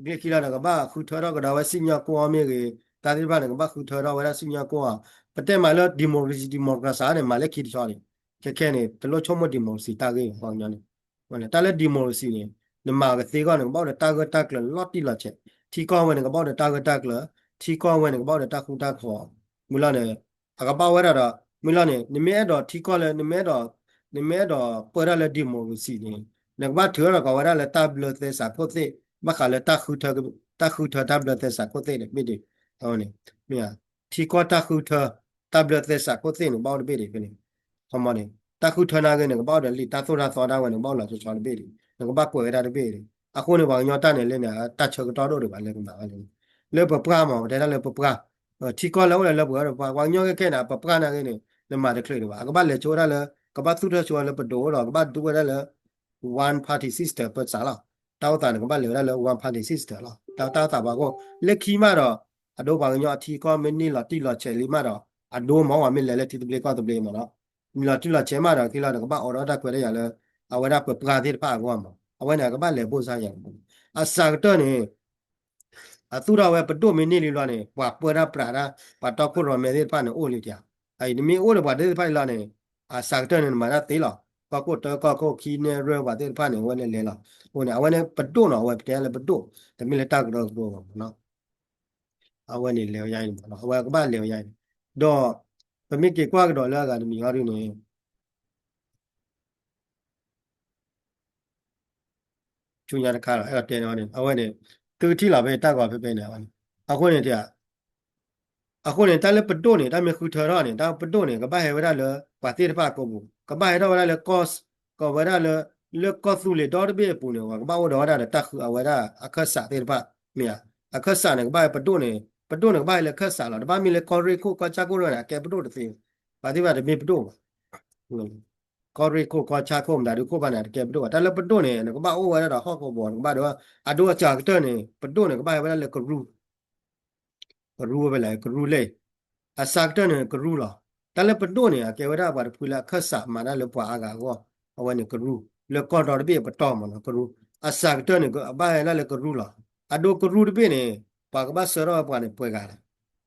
ဒီး ကျဲခံလီၤန့ၣ် ကဘၣ်ဃုထၢထီၣ်ကဒီးဝဲစံၣ်ညီၣ်ကွီၢ်မ့ၢ်ဂ့ၤ, တၢ်သ့ၣ်တဖၣ်န့ၣ် ကဘၣ်ဃုထၢထီၣ်ဝဲဒၣ်စံၣ်ညီၣ်ကွီၢ်. ပတဲမးလၢ democracy democracy န့ၣ် မၤလၢခံတဆီန့ၣ် ခဲခဲန့ၣ် တလိၣ်ဆိကမိၣ် democracy တၢ်ဂ့ၢ်ဘၣ် ပှၤကညီန့ၣ် တၢ်လၢ democracy န့ၣ် နမၤကသ့အဂီၢ်န့ၣ် ကဘၣ်အိၣ်ဒီးတၢ်ဂၢၢ်တၢ်ကျၢၤလီၤတံၢ်လီၤဆဲး, ထံကီၢ်ဝဲန့ၣ် ကဘၣ်အိၣ်ဒီးတၢ်ဂၢၢ်တၢ်ကျၢၤ, ထံကီၢ်ဝဲန့ၣ် ကဘၣ်အိၣ်ဒီးတၢ်ဃူတၢ်ဖိး, မ့ၢ်လီၤန့ၣ် အကဘၣ်ဝဲဒၣ်ဒီး မ့ၢ်လီၤန့ၣ် နမ့ၢ်အဲၣ်ဒိးထံကီၢ်လၢ နမ့ၢ်အဲၣ်ဒိး နမ့ၢ်အဲၣ်ဒိးပၢတၢ်လၢ democracy န့ၣ် နကဘၣ်ထုးထီၣ်ဒီးကိးဝဲဒၣ်လၢတၢ်ဘျၢသဲစးခိၣ်သ့ၣ် ဘၣ်ဃးလၢ တၢ်ဃုထၢတၢ်ဘျၢသဲစးခိၣ်သ့ၣ်န့ၣ် မ့ၢ်ဒ်န့ၣ် မ့ၢ် ထံကီၢ်တၢ်ဃုထၢ တၢ်ဘျၢသဲစးခိၣ်သ့ၣ်န့ၣ် ဘၣ်အိၣ်တဘ့ၣ်ဒံးဖဲန့ၣ်, ခီမီန့ၣ် တၢ်ဃုထၢနာ်ဂ့ၤန့ၣ် ကဘၣ်အိၣ်ဒီးလံာ် တၢ်သိၣ်တၢ်သီဒၣ်ဝဲန့ၣ် ဘၣ်အိၣ်လီၤဆီဆီတဘ့ၣ်ဒံး, နကဘၣ်ကွဲးဝဲဒၣ်တဘ့ၣ်ဒံး. အဃိန့ၣ် ပှၤကညီတၢ်န့ၣ်လၢန့ၣ် တၢ်ဆၢကတီၢ်ဒိၣ်ဒံးဘၣ်လၢကမၤဝဲလၢ လၢပပှၢ်မး ပတဲတၢ်လၢပပှၢ်, ပ ထံကီၢ်လၢအိၣ်လၢလၢပှဲၤဒီး ပှၤကညီခဲခဲန့ၣ် ပပှၢ်နာ်က့န့ၣ် နမၤတချုးဒံးဘၣ်. အကဘၣ်လဲၤဆိဝဲဒၣ်လၢ ကဘၣ်သူၣ်ထီၣ်ဆိဝဲလၢပဒိၣ်ဒီး ကဘၣ်ဒုးဝဲဒၣ်လၢ one party system ပစးလီၤ. တၢ်အိၣ်သးန့ၣ် ကဘၣ်လဲၤဝဲဒၣ်လၢ one party system လီၤ. တၢ်အိၣ်သးပှၤကအိၣ် လၢခံမးဒီး အဒိပှၤကညီအထံကီၢ်မ့ၢ်န့ၢ်လီၤတံၢ်လီၤဆဲးလံမးဒီး အဒိမ့ၢ်ဝဲမ့ၢ်လဲၤလၢထံသဘျ့ကီၢ်သဘျ့မးနီၤ. မ့ၢ်လီၤတံၢ်လီၤဆဲးမးဒီး ခံလီၤဒီးကဘၣ်အိးထီၣ်တၢ်ခွဲးတၢ်ယာ်လၢ အဝဲဒၣ်ပပှၢ်သ့ၣ်တဖၣ်အဂီၢ်မး. အဝဲန့ၣ် အကဘၣ်လဲၤဘိၣ်စၢ်ယၤန့ၣ် အစှၤကတၢၢ်န့ၣ် အသူၣ်ထီၣ်ဝဲပဒိၣ်မ့ၢ်န့ၢ်လံဘျီန့ၣ် ပှၤပၢတၢ်ပြးတၢ် ပှၤတီခိၣ်ရိၣ်မဲသ့ၣ်တဖၣ်န့ၣ် အိၣ်လံတၢ်. အအံၤနမ့ၢ်အိၣ်ဒီးပှၤသ့ၣ်တဖၣ်အံၤလီၤန့ၣ် အစှၤကတၢၢ်န့ၣ် နမၤတၢ်သ့လီၤ. ကီၢ်ခိၣ်တၢ ကီၢ်ခိၣ်ခံ နဲၣ်ရွဲၣ်ပှၤသ့ၣ်တဖၣ်န့ၣ် အဝဲန့ၣ်လဲၤလီၤ. အဃိန့ၣ် အဝဲန့ၣ်ပဒိၣ်နီၤ အဝဲပတဲလၢပဒိၣ် တမ့ၢ်လၢတၢ်ကရၢကရိဘၣ်မးနီၤ. အဝဲန့ၣ်လဲၤဝဲယါအံၤမးနီၤ အဝဲကဘၣ်လဲၤဝဲယါအံၤ. ဒီး ပမ့ၢ်က့ၤကွၢ်ကဒီးလၢအဂၤတမံၤဟီဒုန့ၣ် ဆူညါတခါလီၤ အဲၣ်ဒိးတဲန့ၣ် အဝဲန့ၣ် သုကထံၣ်လီၤဖဲတၢ်ဂီၤဖဲဖဲန့ၣ် အဝဲန့ၣ် အဃိန့ၣ် အဃိန့ၣ် တၢ်လၢပဒိၣ်န့ၣ် တၢ်မ့ၢ်ဃုထၢထီၣ်န့ၣ် တၢ်ပဒိၣ်န့ၣ် ကဘၣ်ဟဲဝဲဒၣ်လၢ ပှၤသ့ၣ်တဖၣ်အကိာ်ပူၤ ကဘၣ်ဟဲထီၣ်ဝဲဒၣ်လၢ ကီၢ် ကဝဲဒၣ်လၢ လၢကီၢ်သူလ့ၤဒီတဘ့ၣ်အပူၤန့ၣ် ပှၤကဘၣ်အိၣ်ဒီးဝဲဒၣ်ဒီးတၢ်ဃုအဝဲဒၣ်အခၢၣ်စးသ့ၣ်တဖၣ် မ့ၢ်ဧါ. အခၢၣ်စးန့ၣ် ကဘၣ်ဟဲပဒိၣ်န့ၣ် ပဒိၣ်န့ၣ် ကဘၣ်ဟဲလၢခၢၣ်စးလီၤ. တဘၣ်မ့ၢ်လၢကီၢ်ရ့ၣ်ခိၣ် ကီၢ်ဆၣ်ခိၣ်န့ၣ် အကဲပဒိၣ်တသ့ ပှၤသ့ၣ်တဖၣ်တမ့ၢ်ပဒိၣ်ဘၣ် ကီၢ်ရ့ၣ်ခိၣ် ကီၢ်ဆၣ်ခိၣ် မတၤဒုခိၣ်ဘၣ်န့ၣ် တကဲပဒိၣ်ဘၣ်. တၢ်လၢပဒိၣ်န့ၣ် နကဘၣ်အိၣ်ဝဲဒၣ်ဒီးဟီၣ်ခိၣ်ဘီ နကဘၣ်ဒီး အဒိအစှၤကတၢၢ်န့ၣ် ပဒိၣ်န့ၣ် ကဘၣ်ဟဲဝဲဒၣ်လၢကရူၢ် ကရူၢ်ဝဲဖဲလဲၣ် ကရူၢ်လဲၣ် အစှၤကတၢၢ်န့ၣ် ကရူၢ်လီၤ. တၢ်လၢပဒိၣ်န့ၣ် အကဲဝဲဒၣ်ပှၤတဖုလၢအခၢၣ်စးမၤတၢ်လၢပှၤအါဂၤအဂီၢ် အဝဲန့ၣ်ကရူၢ် လၢကီၢ်ဒီတဘ့ၣ်အပတီၢ်မးနီၤ ကရူၢ် အစှၤကတၢၢ်န့ၣ် ကဘၣ်ဟဲဒၣ်လၢကရူၢ်လီၤ. အဒိကရူၢ်တဘ့ၣ်န့ၣ် ပှၤကဘၣ်ဆှၢထီၣ်ဝဲပှၤန့ၣ်ပှဲၤဂၤလဲၣ်.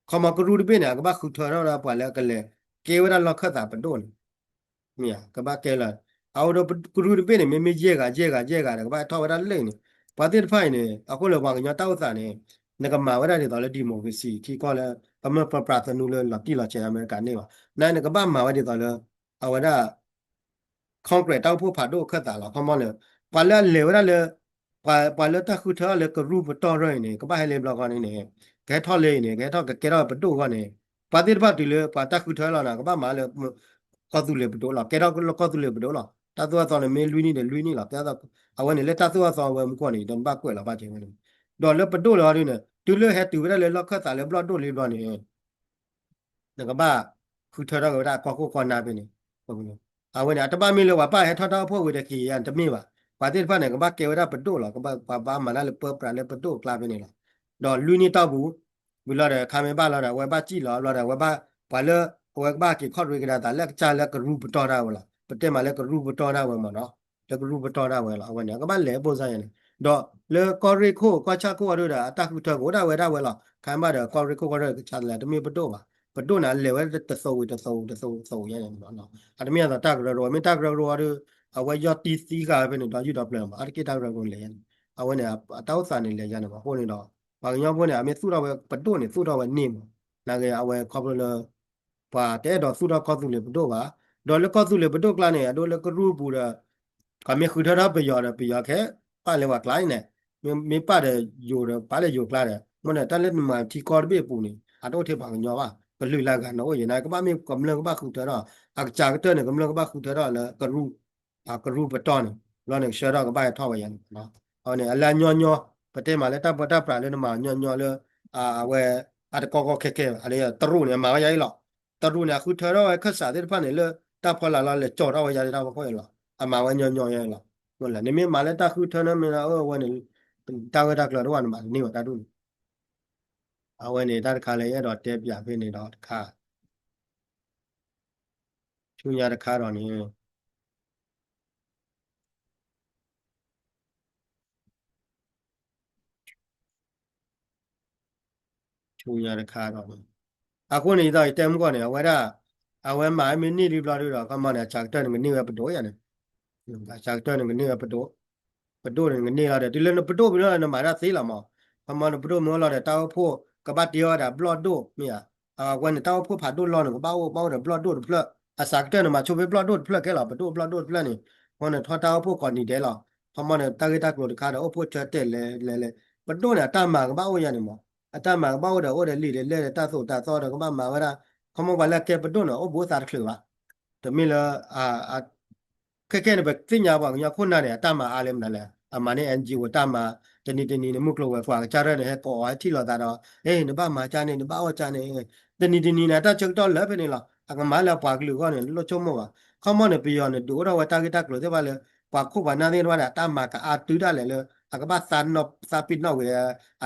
ခီမီကရူၢ်တဘ့ၣ်န့ၣ် အကဘၣ်ဃုထၢထီၣ်ဝဲဒၣ်ပှၤလၢအကလဲၤကဲဝဲဒၣ်လီၢ်ခၢၣ်သးပဒိၣ်န့ၣ် မ့ၢ်ဧါ ကဘၣ်ကဲလီၤ. အအိၣ်ဒီးကရူၢ်တဘ့ၣ်န့ၣ် မ့မ့ၢ်ယဲၢ်ဂၤ ယဲၢ်ဂၤ ယဲၢ်ဂၤဒီး ကဘၣ်ထီၣ်ဝဲဒၣ်လၢန့ၣ် ပှၤသ့ၣ်တဖၣ်အံၤန့ၣ် အဃိလၢပှၤကညီတၢ်အိၣ်သးန့ၣ် နကမၤဝဲဒၣ်ဒ်သိးလၢ democracy ထံကီၢ်လၢ ကမျၢၢ်ပြးပြးသနူလၢလီၤတံၢ်လီၤဆဲးလၢအမဲရကၤန့ၣ်ဘၣ်. နနကဘၣ်မၤဝဲဒ်သိးလၢ အဝဲဒၣ် Congress တၢ်အိၣ်ဖှိၣ်ဖးဒိၣ်အခၢၣ်သးလီၤ. ခီမီန့ၣ် ပှၤလၢအလဲၤဝဲဒၣ်လၢ ပှၤ ပှၤလၢတၢ်ဃုထၢထီၣ်လၢကရူၢ်ပတီၢ်ရၢၢ်အံၤန့ၣ် ကဘၣ်ဟဲလၢဘျီဃီန့ၣ်န့ၣ် ကဟဲထီၣ်လၢအံၤန့ၣ် ကဟဲထီၣ်ကကဲထီၣ်ပဒိၣ်အဂီၢ်န့ၣ် ပှၤသ့ၣ်တဖၣ်တုၤလၢပှၤတၢ်ဃုထၢလီၤန့ၣ် ကဘၣ်မၤလၢ ကီၢ်သူလ့ၤပဒိၣ်လီၤ. ကဲထီၣ်လၢကီၢ်သူလ့ၤပဒိၣ်လီၤ. တၢ်သိၣ်တၢ်သီန့ၣ်မ့ၢ်လွံၢ်နံၣ်ဒီးလွံၢ်နံၣ်လီၤ. ကဲထီၣ် အဝဲန့ၣ်လၢတၢ်သိၣ်တၢ်သီဝဲမူကီၢ်န့ၣ် ဒီးဘၣ်ကွဲးလီၤဘၣ်ကဲဝဲန့ၣ် ဒီးလၢပဒိၣ်လၢအီၤဒ်န့ၣ် တုၤလၢဟဲတုၤဝဲဒၣ်လၢလီၢ်ခၢၣ်သးလၢဘျီၣ်ဒိၣ်လံဘျီန့ၣ် နကဘၣ်ဃုထၢထီၣ်က့ၤဝဲဒၣ်ကီၢ်ခိၣ်ကီၢ်နၢ်ဖဲန့ၣ် အဝဲန့ၣ် အတဘၣ်မ့ၢ်လၢပှၤဘၣ်ဟဲထီၣ်တၢ်အိၣ်ဖှိၣ်ဝံၤဒီးက့ၤယါန့ၣ် တမ့ၢ်ဘၣ်. ပှၤသ့ၣ်တဖၣ်န့ၣ် ကဘၣ်ကဲဝဲဒၣ်ပဒိၣ်လီၤ. ပှၤဘၣ်မၤတၢ်လၢပၢပြးလၢပဒိၣ်အကျါဖဲန့ၣ်လီၤ. ဒီးလွံၢ်နံၣ်တီၢ်ပူၤ ဝံၤလီၤဒီး ခါမ့ၢ်ဘၣ်လီၤဒီး အဝဲဘၣ်စံၣ်လီၤဘျီဒီး အဝဲဘၣ် ပှၤလၢ အဝဲကဘၣ်က့ၤခီၣ်ရ့ကဒါသးလၢအကစၢ်လၢကရူၢ်ပတီၢ်ဒၣ်ဝဲလီၤ. ပတဲမးလၢကရူၢ်ပတီၢ်ဒၣ်ဝဲမ့ၢ်နီၤ လၢကရူၢ်ပတီၢ်ဒၣ်ဝဲလီၤ. အဝဲန့ၣ် အကဘၣ်လဲၤဘိၣ်စၢ်ယါန့ၣ် ဒီးလၢကီၢ်ရ့ၣ်ခိၣ် ကီၢ်ဆၣ်ခိၣ်အီၤဒုဒီး အတၢ်ဃုထၢကအိၣ်ဒၣ်ဝဲဒၣ်ဝဲလီၤ. ခါမ့ၢ်ဘၣ်ဒီး ကီၢ်ရ့ၣ်ခိၣ်ကီၢ်ရ့ၣ်ကစၢ်လၢ တမ့ၢ်ပဒိၣ်ဘၣ်. ပဒိၣ်န့ၣ် အလဲၤဝဲတသိးဝံၤတသိးဝံၤတသိးဝံၤတသိးဝံၤယါန့ၣ်မ့ၢ်နီၤ အတမ့ၢ်အသိးတၢ်ကရၢကရိ မ့ၢ်တၢ်ကရၢကရိအီၤဒု အဝဲယီၢ်တံၢ်သံဃာ်ဝဲဖဲန့ၣ် ဒီးယုၢ်ဒီးပျၢၤမး အါတက့ၢ်တၢ်ကရၢကရိလဲၤယါန့ၣ် အဝဲန့ၣ် အတၢ်အိၣ်သးန့ၣ်လဲၤယါန့ၣ်မး အဃိန့ၣ်ဒီး ပှၤကညီဖိန့ၣ် အမ့ၢ်သူၣ်ထီၣ်ဝဲပဒိၣ်န့ၣ် သူၣ်ထီၣ်ဝဲန့ၢ်မး နာ်က့အဝဲခီဖျိလၢ ပှၤတအဲၣ်ဒိးသူၣ်ထီၣ်ကီၢ်သူလ့ၤပဒိၣ်ဘၣ်. ဒီးလၢကီၢ်သူလ့ၤပဒိၣ်ကျါန့ၣ် အဒိလၢကရူၢ်ပူၤဒီး ပှၤမ့ၢ်ဃုထၢထီၣ်ပယီၤဒီး ပယီၤခဲပာ်လၢပှၤကျါအံၤန့ၣ် မ့ၢ်ပာ်ဒီးယိၤဒီး ပာ်လၢယိၤကျါဒီး မ့ၢ်န့ၣ် တၢ်လၢနမၤထံကီၢ်တဘ့ၣ်အပူၤန့ၣ် အတအိၣ်ထဲပှၤကညီဘၣ်. ကလုာ်လၢအဂၤန့ၣ်အိၣ်ယဲၢ်န့ၣ် ကဘၣ်မ့ၢ်ကမျၢၢ်ကဘၣ်ဃုထၢထီၣ် အကစၢ်ကတၢၢ်န့ၣ် ကမျၢၢ်ကဘၣ်ဃုထၢထီၣ်လၢကရူၢ် ကရူၢ်ပတီၢ်န့ၣ် ဘျီန့ၣ် ကဆှၢထီၣ်ကဘၣ်ဟဲထီၣ်ဝဲယါန့ၣ်မ့ၢ်နီၤ အဝဲန့ၣ် အလၢအညီညီ ပတဲမးလၢတၢ်ပၢတၢ်ပြးလၢနမၤညီညီလၢ အဝဲ အတကီကီခဲခဲဘၣ် အတရူးန့ၣ် အမၤဝဲယါအံၤလီၤ. တရူးန့ၣ် အဃုထၢထီၣ်ဝဲခၢၣ်စးသ့ၣ်တဖၣ်န့ၣ်လၢ တၢ်ဖီလာ်လီၤလဲၤကၠီထီၣ်ဝဲယါလၢတၢ်ဖီခိၣ်အံၤလီၤ. အမၤဝဲညီညီယါအံၤလီၤ. နမ့ၢ်မၤလၢတၢ်ဃုထၢန့ၣ်မ့ၢ်အဝဲန့ၣ် တၢ်ဂ့ၢ်တၢ်ကျၢၤတအိၣ်ဘၣ် နမၤတန့ၢ်ဘၣ်တၢ်ဒ်န့ၣ် အဝဲန့ၣ်တၢ်တခါလၢယအဲၣ်ဒိးတဲပၠးဖဲန့ၣ်ဒီးတခါ ဆူညါတခါဒီးန့ၣ် ဆူညါတခါဒီးန့ၣ် အဃိန့ၣ် ယသးယတဲမုၢ်ကီၢ်န့ၣ် အဝဲဒၣ် အဝဲမၤမ့ၢ်န့ၢ်လံဘျီဒုဒီး ခီမီန့ၣ် အစှၤကတၢၢ်န့ၣ် ကန့ၢ်ဝဲပဒိၣ်ယါန့ၣ် အစှၤကတၢၢ်န့ၣ် ကန့ၢ်ဝဲပဒိၣ် ပဒိၣ်န့ၣ် ကန့ၢ်လီၤဒီး တုၤလၢနပဒိၣ်မ့ၢ်လီၤဒီး နမၤတၢ်သ့လီၤမး ခီမီနပဒိၣ်မ့ၢ်လီၤဒီး တၢ်အိၣ်ဖှိၣ်ကဘၣ်တ့အီၣ်ဝဲဒၣ်ဘျီၣ်ဒိၣ်မ့ၢ်ဧါ အဝဲန့ၣ် တၢ်အိၣ်ဖှိၣ်ဖးဒိၣ်လီၢ်န့ၣ် ကဘၣ်အိၣ် ဘၣ်အိၣ်ဒီးဘျီၣ်ဒိၣ်တဖျၢၣ် အစှၤကတၢၢ်န့ၣ် မၤဆိဖဲဘျီၣ်ဒိၣ်တဖျၢၣ်ခဲလီၤ ပဒိၣ်ဘျီၣ်ဒိၣ်တဖျၢၣ်န့ၣ် အဃိန့ၣ် ထီၣ်တၢ်အိၣ်ဖှိၣ်ကိးနံၤဒဲးလီၤ ခီမီန့ၣ် တၢ်ဂ့ၢ်တၢ်ကျိၤတခါဒီး အိၣ်ဖှိၣ်ဆၢတဲာ်လဲၤလဲၤလဲၤ ပဒိၣ်န့ၣ် အတၢ်မၤကဘၣ်အိၣ်ယါန့ၣ်မး အတၢ်မၤကဘၣ်အိၣ်ဒီး အိၣ်ဒီးလံာ်ဒီးလဲၢ်ဒီးတၢ်သိၣ်တၢ်သီဒီး ကဘၣ်မၤဝဲဒၣ် ခီမီပှၤလၢအကဲပဒိၣ်န့ၣ် အိၣ်ဘှံးအိၣ်သါတချုးဘၣ် တမ့ၢ်လၢ ခဲခဲန့ၣ် ပသ့ၣ်ညါပှၤကညီခိၣ်နၢ်န့ၣ် အတၢ်မၤအါလၢမနုၤလဲၣ် အမၤန့ၢ် NGO တၢ်မၤ တနံၤတနံၤန့ၣ် မုၢ်ကျိၤဝဲၤကွာ်ကစၢ်ရဲၣ်န့ၣ် ဟဲကိးအီၤ ဟဲထံၣ်လိာ်သးဒီး ဟ့ နဘၣ်မၤကၢ်န့ၣ် နဘၣ်အီၣ်ကၢ်န့ၣ် တနံၤတနံၤန့ၣ် အတၢ်ဆၢကတီၢ်လၢဖဲန့ၣ်လီၤ. အကမၤလၢအပှၤကလုာ်အဂီၢ်န့ၣ် လိၣ်ဆိကမိၣ်ဘၣ်. ခီမီန့ၣ် ပယီၤန့ၣ် ဒုးအိၣ်ထီၣ်ဝဲတၢ်ဂ့ၢ်တၢ်ကျိၤသ့ၣ်တဖၣ်လၢ ပှၤခိၣ်ပှၤနၢ်သ့ၣ်တဖၣ်န့ၣ် အတၢ်မၤကအါတုၤဒၣ်လဲာ်လၢ အကဘၣ်သးပ့ၤနီၣ်ဝဲ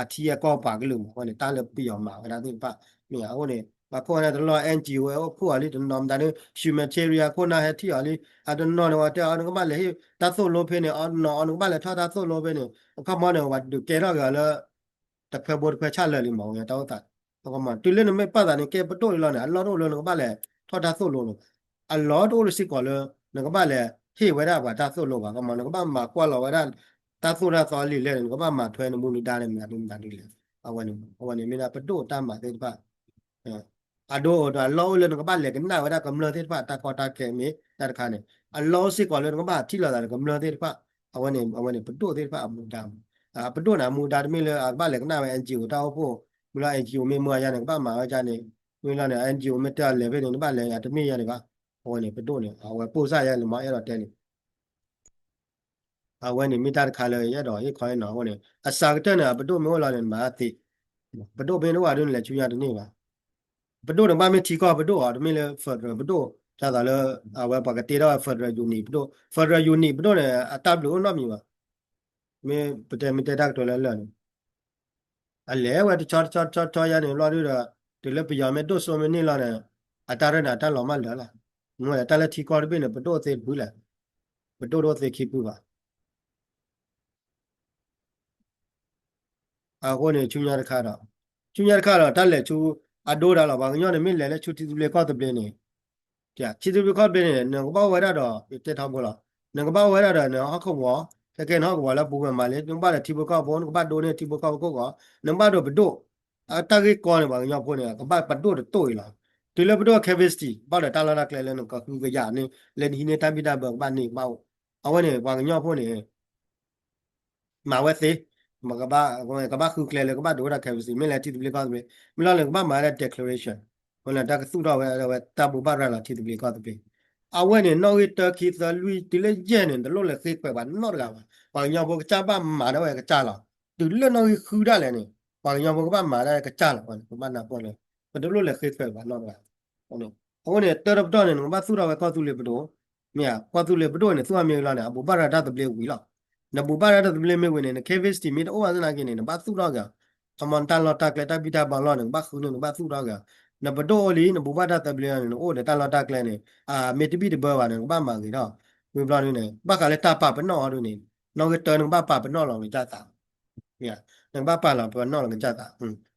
အထံအကီၢ်ပှၤကလုာ်မး အဝဲန့ၣ် တၢ်လၢပယီၤမၤဝဲဒၣ်သ့ၣ်တဖၣ် မ့ၢ်အဃိန့ၣ် ပှၤခိၣ်ပှၤနၢ်တလီၢ် NGO ဝဲအိၣ်ဖှိၣ်အီၤလံ တနီၤမတၤဒုး humanitarian ခိၣ်နၢ်ဟဲထံၣ်အီၤလံ အတနီၤန့ၣ် ဝဲတဲအီၤ နကဘၣ်လဲၤဟ့ၣ်တၢ်သိၣ်လိဖဲန့ၣ် အီၤနီၤအီၤ နကဘၣ်လဲၤထီၣ်တၢ်သိၣ်လိဖဲန့ၣ် အခီမီန့ၣ် ပှၤဒုးကဲထီၣ်က့ၤအီၤလၢ တခွဲဘိတခွဲဆၣ်လၢာ်လံမး ဝဲတၢ်အိၣ်သး တုၤလၢနမ့ၢ်ပာ်သးန့ၣ် ကဲပဒိၣ်လံလီၤန့ၣ် အလီၢ်တအိၣ်လၢနကဘၣ်လဲၤထီၣ်တၢ်သိၣ်လိလီၤ. အလီၢ်တအိၣ်လၢစ့ၢ်ကီးလၢ နကဘၣ်လဲၤဟ့ၣ်ဝဲဒၣ်ပှၤတၢ်သိၣ်လိဘၣ် ခီမီ နကဘၣ်မၤကွၢ်လီၤဝဲဒၣ် တၢ်သိၣ်တၢ်သီလံာ်လဲၢ်န့ၣ် နကဘၣ်မၤထွဲနမူနဒါန့ၣ် မတၤဒုမတၤဒုလဲၣ်. အဝဲန့ၣ် အဝဲန့ၣ်မ့ၢ်ဒၣ်ပဒိၣ်တၢ်မၤသ့ၣ်တဖၣ် အဒိဒီးအလီၢ်အိၣ်လၢနကဘၣ်လဲၤကနၣ်ဝဲဒၣ်ကမျၢၢ်သ့ၣ်တဖၣ် တၢ်ကီတၢ်ခဲမ့ၢ်တၢ်တခါန့ၣ် အလီၢ်အိၣ်စ့ၢ်ကီးလၢနကဘၣ်ထံၣ်လိာ်သးဒီးကမျၢၢ်သ့ၣ်တဖၣ် အဝဲန့ၣ် အဝဲန့ၣ်ပဒိၣ်သ့ၣ်တဖၣ်အမူဒါမး ပဒိၣ်န့ၣ် အမူဒါတမ့ၢ်လၢအကဘၣ်လဲၤကနၣ်ဝဲ NGO တၢ်အိၣ်ဖှိၣ် မ့ၢ်လီၤ NGO မ့ၢ်မၢယါန့ၣ် ကဘၣ်မၤဝဲဒ်န့ၣ် မ့ၢ်လီၤန့ၣ် NGO မ့ၢ်တဲအီၤလဲၤဖဲန့ၣ် နဘၣ်လဲၤယါတမ့ၢ်ယါန့ၣ်ဘၣ်. အဝဲန့ၣ်ပဒိၣ်န့ၣ် အဝဲပိၢ်စၢ်ယါန့ၣ်မ့ၢ်အဲၣ်ဒိးတဲန့ၣ် အဝဲန့ၣ်မ့ၢ်တၢ်တခါလၢယအဲၣ်ဒိးဟ့ၣ်ခီဟ့ၣ်နီၤအဃိန့ၣ် အစှၤကတၢၢ်န့ၣ် အပဒိၣ်မ့ၢ်အိၣ်လီၤန့ၣ် နမၤသ့, ပဒိၣ်မ့ၢ်တအိၣ်ဘၣ်ဒုးနလဲၤဆူညါတန့ၢ်ဘၣ်. ပဒိၣ်န့ၣ်ဘၣ်မ့ၢ်ထံကီၢ်ပဒိၣ်အီၤ တမ့ၢ်လၢ federal ပဒိၣ် ဒ်သိးလၢ အဝဲပှၤကတဲထီၣ်ဝဲ federal unit ပဒိၣ် federal unit ပဒိၣ်န့ၣ် အတၢ်ဘျုးအိၣ်နီတမံၤဘၣ်. မ့ၢ်ပတဲမ့ၢ်တဲတၢ်ကတိၤလၢလၢာ်န့ၣ် အလဲၤဝဲတဆီတဆီတဆီတဆီယါန့ၣ် ဘျီဒုဒီး တုၤလၢပယီၤမ့ၢ်ဒိၣ်စိမ့ၢ်န့ၢ်လီၤန့ၣ် အတၢ်ရဲၣ်န့ၣ် အတၢ်လီၤမၢ်လၢာ်လီၤ. မ့ၢ်ဝဲဒၣ်တၢ်လၢထံကီၢ်တဘ့ၣ်န့ၣ် ပဒိၣ်သ့တဖုလဲၣ်, ပဒိၣ်တအိၣ်သ့ခံဖုဘၣ်. အဃိန့ၣ် ဆူညါတခါဒီး ဆူညါတခါဒီး တၢ်လဲၤဆူအဒိဒၣ်လီၤ ပှၤကညီန့ၣ် မ့ၢ်လဲၤလၢဆူထံသဘျ့ကီၢ်သဘျ့န့ၣ် ထံသဘျ့ကီၢ်သဘျ့န့ၣ် နကဘၣ်ဝဲဒၣ်ဒီး ယတဲထီဘိလီၤ, နကဘၣ်ဝဲဒၣ်ဒီးနဟီၣ်ကဝီၤ, ခဲကဲနဟီၣ်ကဝီၤလၢပူၤဝဲမးလံ နကဘၣ်ဒီးထံဖိကီၢ်ဖိ နကဘၣ်ဒိန့ၢ်ထံဖိကီၢ်ဖိခိၣ်ကီး, နကဘၣ်ဒီးပဒိၣ်, အတၢ်ဂ့ၢ်ကီန့ၣ် ပှၤကညီဖိန့ၣ် ကဘၣ်ပဒိၣ်တတိၢ်အံၤလီၤ. တုၤလၢပဒိၣ် capacity ဘၣ်ဒီးတၢ်လီၢ်တၢ်ကျဲလၢနကဃုကယာ်န့ၣ် လၢနဟံးန့ၢ်တၢ်ဘံၣ်တၢ်ဘၢကဘၣ်န့ၢ်ကဘၣ်အိၣ်, အဝဲန့ၣ် ပှၤကညီဖိန့ၣ် မၤဝဲသ့, ကဘၣ်ဃုကျဲလၢကဘၣ်ဒိဝဲဒၣ် capacity မ့ၢ်လဲၤထံသဘျ့ကီၢ်သဘျ့, မ့ၢ်လီၤလၢကဘၣ်မၤဝဲဒၣ် declaration, ဝဲလၢတၢ်ကသူၣ်ထီၣ်ဝဲဒၣ်ဝဲတၢ်ဘိးဘၣ်ရၤလီၤထံသဘျ့ကီၢ်သဘျ့, အဝဲန့ၣ် နီၣ်ဂံၢ်တၢ ခံ သၢ လွံၢ် တုၤလၢယဲၢ်န့ၣ် တလိၣ်လဲၤဃ့ခွဲးပှၤနီတဂၤဘၣ်, ပှၤကညီဖိကစၢ်ဘၣ်မၤဒၣ်ဝဲကစၢ်လီၤ. တုၤလၢနီၣ်ဂံၢ်ဃုဒၣ်လဲာ်န့ၣ် ပှၤကညီဖိကဘၣ်မၤဒၣ်ဝဲကစၢ်လီၤ, ပဘၣ်နၢ်ပၢၢ်လၢ ပတလိၣ်လဲၤဃ့ခွဲးပှၤနီတဂၤ အဃိန့ၣ် တၢ်တပတီၢ်န့ၣ် နကဘၣ်သူၣ်ထီၣ်ဝဲကီၢ်သူလ့ၤပဒိၣ်, မ့ၢ်ဧါ, ကီၢ်သူလ့ၤပဒိၣ်န့ၣ် သူၣ်ထီၣ်မ့ၢ်ဝံၤလီၤန့ၣ် အဘိးဘၣ်ရၤတၢ်သဘျ့ဝံၤလီၤ. နဘိးဘၣ်ရၤတၢ်သဘျ့မ့ၢ်ဝံၤန့ၣ် န capacity မ့ၢ်တအိၣ်ဘၣ်သနာ်က့န့ၣ် နဘၣ်သူၣ်ထီၣ်က့ၤ, ခီမီ နတၢ်လီၢ်တၢ်ကျဲတၢ်ဘံၣ်တၢ်ဘၢလီၢ်န့ၣ် နကဘၣ်ဃုန့ၢ် နကဘၣ်သူၣ်ထီၣ်က့ၤ, နပဒိၣ်အိၣ်လံ နဘိးဘၣ်တၢ်သဘျ့န့ၣ် နအိၣ်ဒီးတၢ်လီၢ်တၢ်ကျဲန့ၣ် အမ့ၢ်တဘံၣ်တဘၢဘၣ်န့ၣ် နကဘၣ်မၤဂ့ၤထီၣ်, ဝံၤဘျီဒုန့ၣ် ဘၣ်ဃးလၢတၢ်ပာ်ပနီၣ်အီၤဒုန့ၣ် နီၣ်ဂံၢ်တၢ နကဘၣ်ပာ်ပနီၣ်လီၤကစၢ်သး နကဘၣ်ပာ်လီၤပနီၣ်လီၤကစၢ်သး,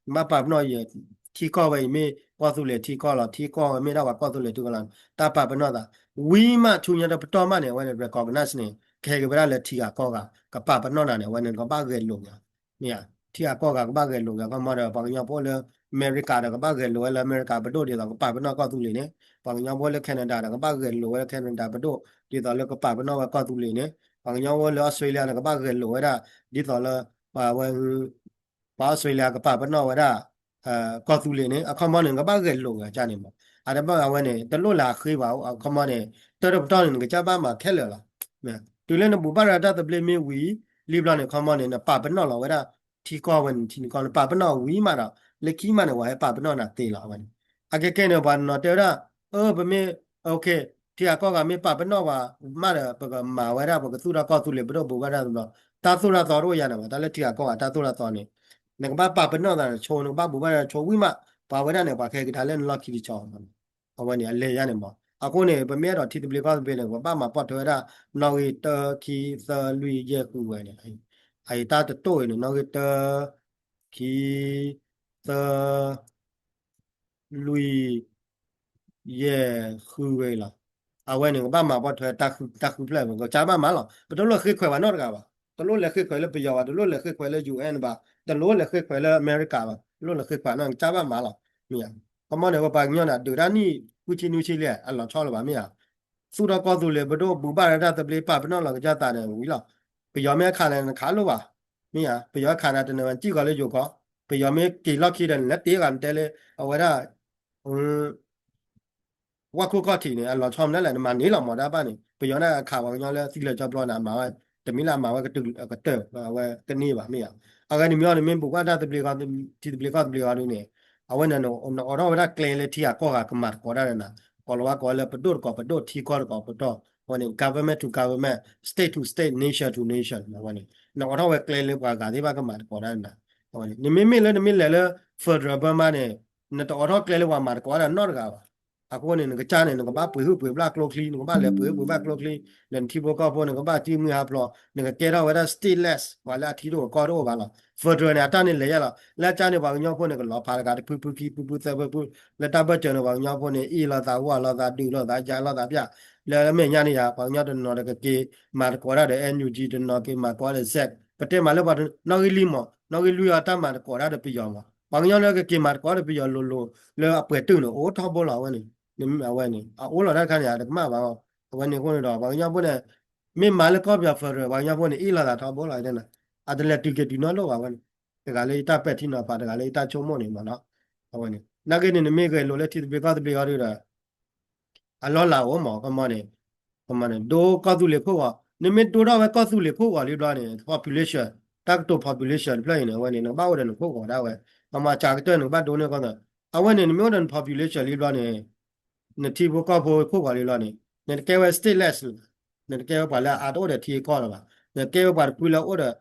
နဘၣ်ပာ်ပနီၣ်ယထံကီၢ်ဝဲအံၤမ့ၢ်ကီၢ်သူလ့ၤထံကီၢ်လီၤ, ထံကီၢ်ဝဲမ့ၢ်ဒၣ်ပှၤကီၢ်သူလ့ၤထံကီၢ်လီၤ, တၢ်ပာ်ပနီၣ်သး, ဝံၤမးဆူညါတပတီၢ်မးန့ၣ် အဝဲန့ၣ် recognize န့ၣ် ကဟဲက့ၤဝဲဒၣ်လၢထံဂၤကီၢ်ဂၤ ကပာ်ပနီၣ်နၤန့ၣ် အဝဲန့ၣ် နကဘၣ်ဂဲၤလိာ်က့ၤ မ့ၢ်ဧါ, ထံဂၤကီၢ်ဂၤကဘၣ်ဂဲၤလိာ်က့ၤ ခီမီဒီး ပှၤကညီဖိလၢအမဲရကၤဒီး ကဘၣ်ဂဲၤလိာ်ဝဲလၢအမဲရကၤပဒိၣ် ဒ်သိးကပာ်ပနီၣ်ကီၢ်သူလ့ၤန့ၣ်, ပှၤကညီဖိလၢ Canada ဒီး ကဘၣ်ဂဲၤလိာ်ဝဲလၢ Canada ပဒိၣ် ဒ်သိးလၢကပာ်ပနီၣ်ဝဲကီၢ်သူလ့ၤန့ၣ်, ပှၤကညီဖိလၢ Australia ဒီး ကဘၣ်ဂဲၤလိာ်ဝဲဒၣ် ဒ်သိးလၢ ပှၤဝဲ ပှၤ Australia ကပာ်ပနီၣ်ဝဲဒၣ် ကီၢ်သူလ့ၤန့ၣ် အခီမီန့ၣ် ကဘၣ်ဂဲၤလိာ်က့ၤန့ၣ်မး, အတဘၣ်အဝဲန့ၣ် တလိၣ်လၢအဃ့ဘၣ် အခီမီန့ၣ် တၢ်တပတီၢ်န့ၣ် နကစၢ်ဘၣ်မၤခဲလၢာ်လီၤ. တုၤလၢနဘိးဘၣ်ရၤတၢ်သဘျ့မ့ၢ်ဝံၤ လံဘျီန့ၣ် ခီမီန့ၣ် နပာ်ပနီၣ်လီၤဝဲဒၣ် ထံကီၢ်ဝဲန့ၣ် ထံနကီၢ် နပာ်ပနီၣ်ဝံၤမးဒီး လၢခံမးန့ၣ် ပှၤဟဲပာ်ပနီၣ်နၤသ့လီၤ အဝဲန့ၣ်. အခဲကဲန့ၣ် ပှၤတနီၤတဲဝဲဒၣ် အၢ ပမ့ၢ် ထံဂၤကီၢ်ဂၤမ့ၢ်ပာ်ပနီၣ်ပှၤမးဒီး ပကမၤဝဲဒၣ် ပကသူၣ်ထီၣ်ကီၢ်သူလ့ၤပဒိၣ်ဘိးဘၣ်ရၤတၢ်သဘျ့, တၢ်သိၣ်တၢ်သီတအိၣ်ယါန့ၣ်ဘၣ်, တၢ်လၢထံဂၤကီၢ်ဂၤတၢ်သိၣ်တၢ်သီန့ၣ် နကဘၣ်ပာ်ပနီၣ်သးန့ၣ်ဆိ နကဘၣ်ဘိးဘၣ်ရၤဆိဝံၤမး ပှၤဝဲဒၣ်န့ၣ် ပှၤကဟဲက့ၤတၢ်လၢနလီၢ်ခံတဆီ အဝဲန့ၣ် အလဲၤယါန့ၣ်မး. အဃိန့ၣ် ပမ့ၢ်အဲၣ်ဒိးထံသဘျ့ကီၢ်သဘျ့န့ၣ် ပဘၣ်မၤပိာ်ထွဲဝဲဒၣ် နီၣ်ဂံၢ်တၢ ခံ သၢ လွံၢ် ယဲၢ် ဃု ဝဲန့ၣ်, အအံၤတၢ်တတိၢ်အံၤန့ၣ် နီၣ်ဂံၢ်တၢ ခံ သၢ လွံၢ် ယဲၢ် ဃု ဝဲလီၤ. အဝဲန့ၣ် ကဘၣ်မၤပိာ်ထွဲတၢ်ဃုဖျၢၣ် ကစၢ်ဘၣ်မၤလီၤ. ပတလိၣ်ဃ့ခွဲးပှၤနီတဂၤဘၣ်. တလိၣ်လဲၤဃ့ခွဲးလၢပယီၤဘၣ်, တလိၣ်လဲၤဃ့ခွဲးလၢ UN ဘၣ်, တလိၣ်လဲၤဃ့ခွဲးလၢအမဲရကၤဘၣ်, တလိၣ်လဲၤဃ့ခွဲးနီတဂၤ ကစၢ်ဘၣ်မၤလီၤ. မ့ၢ်ဧါ. ခီမီန့ၣ် ပပှၤကညီန့ၣ် ဒုးတၢ်နံၣ်ဃုဆံနွံဆံလံ အလီၤဆီလၢၤဘၣ် မ့ၢ်ဧါ. သူၣ်ထီၣ်ကီၢ်သူလ့ၤပဒိၣ် ဘိးဘၣ်ရၤတၢ်သဘျ့ ပာ်ပနီၣ်လီၤကစၢ်သးန့ၣ်ဝံၤလီၤ. ပယီၤမ့ၢ်အခးနၤ နခးလိၣ်ဘၣ်. မ့ၢ်ဧါ. ပယီၤအခးနၤ တနံၤဝဲစံၣ်ဃီၤလၢယိၤကီၢ်, ပယီၤမ့ၢ်က့ၤလီၢ်ခံဒီး နလဲၤတ့ၢ်ဃာ်နတဲလၢ အဝဲဒၣ် ဝၣ်ခိၣ်ခီၣ်ထံးန့ၣ် အလီၤဆီမနုၤလဲၣ် နမၤန့ၢ်လီၤမးတၢ်ဘၣ်န့ၣ် ပယီၤန့ၣ်အခးပှၤကညီလၢသံလၢာ်ကၠီပျီန့ၣ် အမၤဝဲ တမ့ၢ်လၢအမၤဝဲကတၢၢ်ကတၢၢ် အဝဲကန့ၢ်ဘၣ်မ့ၢ်ဧါ. အဂၤန့ၣ်မ့ၢ်အီၤန့ၣ် မ့ၢ်ဘူးဘၣ်တၢ်သဘျ့ကီၢ် ထံသဘျ့ကီၢ်သဘျ့အီၤဒ်န့ၣ် အဝဲန့ၣ် နအိးထီၣ်ဝဲဒၣ်ကျဲလၢထံဂၤကီၢ်ဂၤကမၤသကိးတၢ်ဒီးနၤ ကိးလီၤဝဲကိးဝဲလၢပဒိၣ်တကိးပဒိၣ် ထံကီၢ်တကိးပထီၣ် အဝဲန့ၣ် government to government, state to state, nation to nation အဝဲန့ၣ် နအိးထီၣ်ဝဲကျဲလၢပှၤဂၤသ့ၣ်တဖၣ်ကမၤသကိးတၢ်ဒီးနၤ အဝဲန့ၣ် နမ့မ့ၢ်လၢနမ့ၢ်လဲၤလၢ federal Burma န့ၣ် နတအိးထီၣ်ကျဲလၢပှၤမၤသကိးတၢ်နီတဂၤဘၣ်. အဃိန့ၣ် နကစၢ်န့ၣ် နကဘၣ်ပှ့ၤဟုၣ်ပှ့ၤဘျၣ်ကျိချံ နကဘၣ်လဲၤပှ့ၤဟုၣ်ပှ့ၤဘျၣ်ကျိချံ ဒီးနထံဖိကီၢ်ဖိ နကဘၣ်စုမုၢ်ဟးဖျိး နကကဲထီၣ်ဝဲဒၣ် stateless ပှၤလၢအထံတအိၣ်ကီၢ်တအိၣ်ဘၣ်လီၤ. federal န့ၣ် အတၢ်န့ၣ်လဲၤယါလီၤ. လၢအကၢ်န့ၣ် ပှၤကညီဖိန့ၣ် ကလီၤဖးတဂၤတဖုဖုခံဖုဖုသၢဖုဖု လၢတၢ်ဘၢၣ်စၢၤန့ၣ် ပှၤကညီဖိန့ၣ် အ့ၣ်လိာ်သးဝီလိာ်သးဒုးလိာ်သးယါလိာ်သးပျၢ် လၢအမဲာ်ညါန့ၣ်ယါ ပှၤကညီတနီၤဒီးကက့ၤမၤသကိးတၢ်ဒီး NUG တနီၤက့ၤမၤသကိးဒီး ZEC ပတဲမးလၢပှၤနီၣ်ဂံၢ်လွံၢ်မး နီၣ်ဂံၢ်လွံၢ်အီၤတၢ်မၤသကိးတၢ်ဒီးပယီၤမး ပှၤကညီလၢကက့ၤမၤသကိးဒီးပယီၤလိၤလိၤ လၢအပှဲၤတုာ်န့ၣ် အိၣ်ထီဘိလီၤအဝဲန့ၣ် အဝဲန့ၣ် အအိၣ်လီၤတၢ်တခါန့ၣ် အတကမၣ်ဘၣ်အီၤ အဝဲန့ၣ်အဃိန့ၣ်ဒီး ပှၤကညီဖိန့ၣ် မ့ၢ်မၤလၢကီၢ်ပယီၤ federal ပှၤကညီဖိန့ၣ် အ့ၣ်လိာ်သးထီဘိလီၤ အတလဲၤတုၤက့ၤတုၤနီတလီၢ်ဘၣ်အဝဲန့ၣ် တဂၤလၢယတၢ်ပဲာ်ထံနီၤဖး တဂၤလၢယတၢ်ဆိကမိၣ်န့ၣ်မးနီၤ အဝဲန့ၣ် နာ်က့န့ၣ် နမ့ၢ်ဂဲၤလိာ်လၢထံသဘျ့ကီၢ်သဘျ့အီၤဒီး အလီၢ်လၤအိၣ်မး ကမီန့ၣ် ကမီန့ၣ် ဒိကီၢ်သူလ့ၤခိၣ်ဂီၤ နမ့ၢ်ဒိထီၣ်ဝဲကီၢ်သူလ့ၤခိၣ်ဂီၤလံဘျီန့ၣ် population တၢ်ကတိၤ population တဖျၢၣ်အံၤန့ၣ် အဝဲန့ၣ် နကဘၣ်အိၣ်ဒီးနခိၣ်ဂီၤဒၣ်ဝဲ ကမီစှၤကတၢၢ်န့ၣ် နကဘၣ်ဒိန့ၢ်ကီၢ်သူ အဝဲန့ၣ် နမ့ၢ်အိၣ်ဒီးန population လံဘျီန့ၣ် နထံဖိကီၢ်ဖိခိၣ်ဂီၤလံဘျီန့ၣ် နတကဲဝဲ stateless လၢၤ နတကဲဝဲပှၤလၢအအါတအိၣ်ဒီးထံဂၤကီၢ်လၢၤဘၣ် နကဲဝဲပှၤတဖုလၢအအိၣ်ဒီး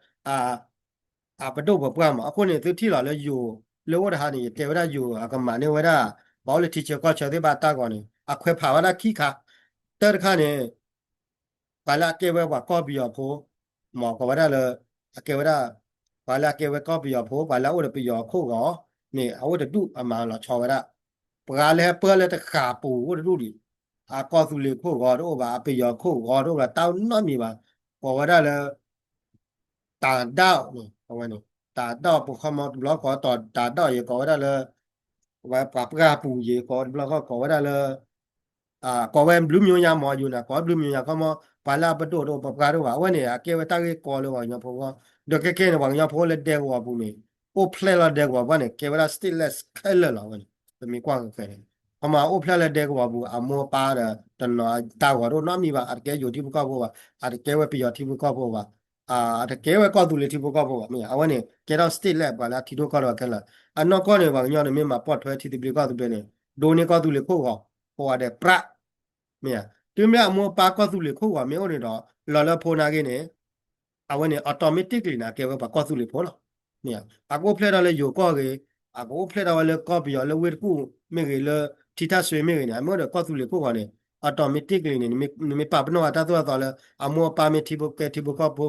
အပဒိၣ်ပပှၢ်မး အဃိန့ၣ် သုထံၣ်လီၤလၢယိၤ လၢအိၣ်တဟါန့ၣ် ယတဲဝဲဒၣ်ယိၤအကမၤန့ၢ်ဝဲဒၣ် ပှၤအိၣ်လၢထံဆၢကီၢ်ဆၢသ့ၣ်တဖၣ်တၢ်ဂီၤန့ၣ် အခွဲးဖးဝဲဒၣ်ခံခါ တၢ်တခါန့ၣ် ပှၤလၢအကဲဝဲပှၤကီၢ်ပယီၤဖိ မ့ၢ်ကိးဝဲဒၣ်လၢ အကဲဝဲဒၣ် ပှၤလၢအကဲဝဲကီၢ်ပယီၤဖိ ပှၤလၢအအိၣ်ဒီးပယီၤခိၣ်ဂီၤန့ၣ် အအိၣ်တဒူၣ်အမၤလီၤဆီဝဲဒၣ် ပှၤလၢဟဲပၢလၢတဃာ်ပူၤအိၣ်တဒူၣ်ဒံး အကီၢ်သူလ့ၤခိၣ်ဂီၤတအိၣ်ဘၣ် အပယီၤခိၣ်ဂီၤတအိၣ်ဘၣ် တၢ်နီတမံၤဘၣ် ကိးဝဲဒၣ်လၢ တၢ်ဒၣ်န့ၣ် အဝဲန့ၣ် တၢ်ဒၣ်ပခီမီတဘျီကိးတၢ်ဒၣ်ယဲကိးဝဲဒၣ်လၢ ဝဲပှၤပှၢ်ပူၤယဲကိးတဘျီဃီကိးဝဲဒၣ်လၢ ကိးဝဲဘျုးမိၢ်ညါမီၤယိၤန့ၣ် ကိးဝဲဘျုးမိၢ်ညါခီမီ ပှၤလၢအပဒိၣ်တအိၣ် ပပှၢ်တအိၣ်ဘၣ် အဝဲန့ၣ် အကဲဝဲတၢ်ဂ့ၢ်ကီလၢပှၤကညီဖိဂီၢ် ဒီးခဲခဲန့ၣ် ပှၤကညီဖိလၢဒဲကဝီၤပူၤန့ၣ် အိၣ်ဖျဲၣ်လီၤဒဲကဝီၤပူၤန့ၣ် ကဲဝဲဒၣ် stateless ခဲလၢာ်လီၤဝဲန့ၣ် ပမ့ၢ်ကွၢ်ဃဲၤဃဲၤန့ၣ် ခီမီအိၣ်ဖျဲၣ်လၢဒဲကဝီၤပူၤ အမိၢ်အပၢ်ဒီး တနီၤတၢ်ဂီၤတအိၣ်နီတမံၤဘၣ် အတကဲယိၤထံဖိကီၢ်ဖိဘၣ် အတကဲဝဲပယီၤထံဖိကီၢ်ဖိဘၣ် အတကဲဝဲကီၢ်သူလ့ၤထံဖိကီၢ်ဖိဘၣ် မ့ၢ်အဝဲန့ၣ် ကဲထီၣ် stateless ပှၤလၢအထံဒိၣ်ကီၢ်ဒိၣ်ခဲလၢာ် အနီၢ်ကီၢ်န့ၣ် ပှၤကညီန့ၣ်မ့ၢ်မၤပိာ်ထွဲထံသဘျ့ကီၢ်သဘျ့န့ၣ် ဒိးန့ၢ်ကီၢ်သူလ့ၤခိၣ်ဂီၤ ကိးဂၤဒဲးပြး မ့ၢ်ဧါ တုၤမ့ၢ်အမိၢ်အပၢ်ကီၢ်သူလ့ၤခိၣ်ဂီၤမ့ၢ်အိၣ်န့ၣ်ဒီး လီၤလၢဖိနာ်က့န့ၣ် အဝဲန့ၣ် automatically န့ၣ် အကဲဝဲပှၤကီၢ်သူလ့ၤဖိလီၤ. မ့ၢ်ဧါ အကအိၣ်ဖျဲၣ်ထီၣ်လၢယိၤကီၢ်ဂ့ၤ, အကအိၣ်ဖျဲၣ်ထီၣ်ဝဲလၢကီၢ်ပယီၤလၢဝ့ၢ်တကူၣ်မ့ၢ်ဂ့ၤ လၢထံထၣ်စွ့မ့ၢ်ဂ့ၤန့ၣ် အမ့ၢ်အိၣ်ဒီးကီၢ်သူလ့ၤခိၣ်ဂီၤန့ၣ် automatically န့ၣ် နမ့ၢ်ပာ်ပနီၣ်အတၢ်သိၣ်တၢ်သီလၢ အမိၢ်အပၢ်မ့ၢ်ထံဖိကဲထံဖိကီၢ်ဖိ,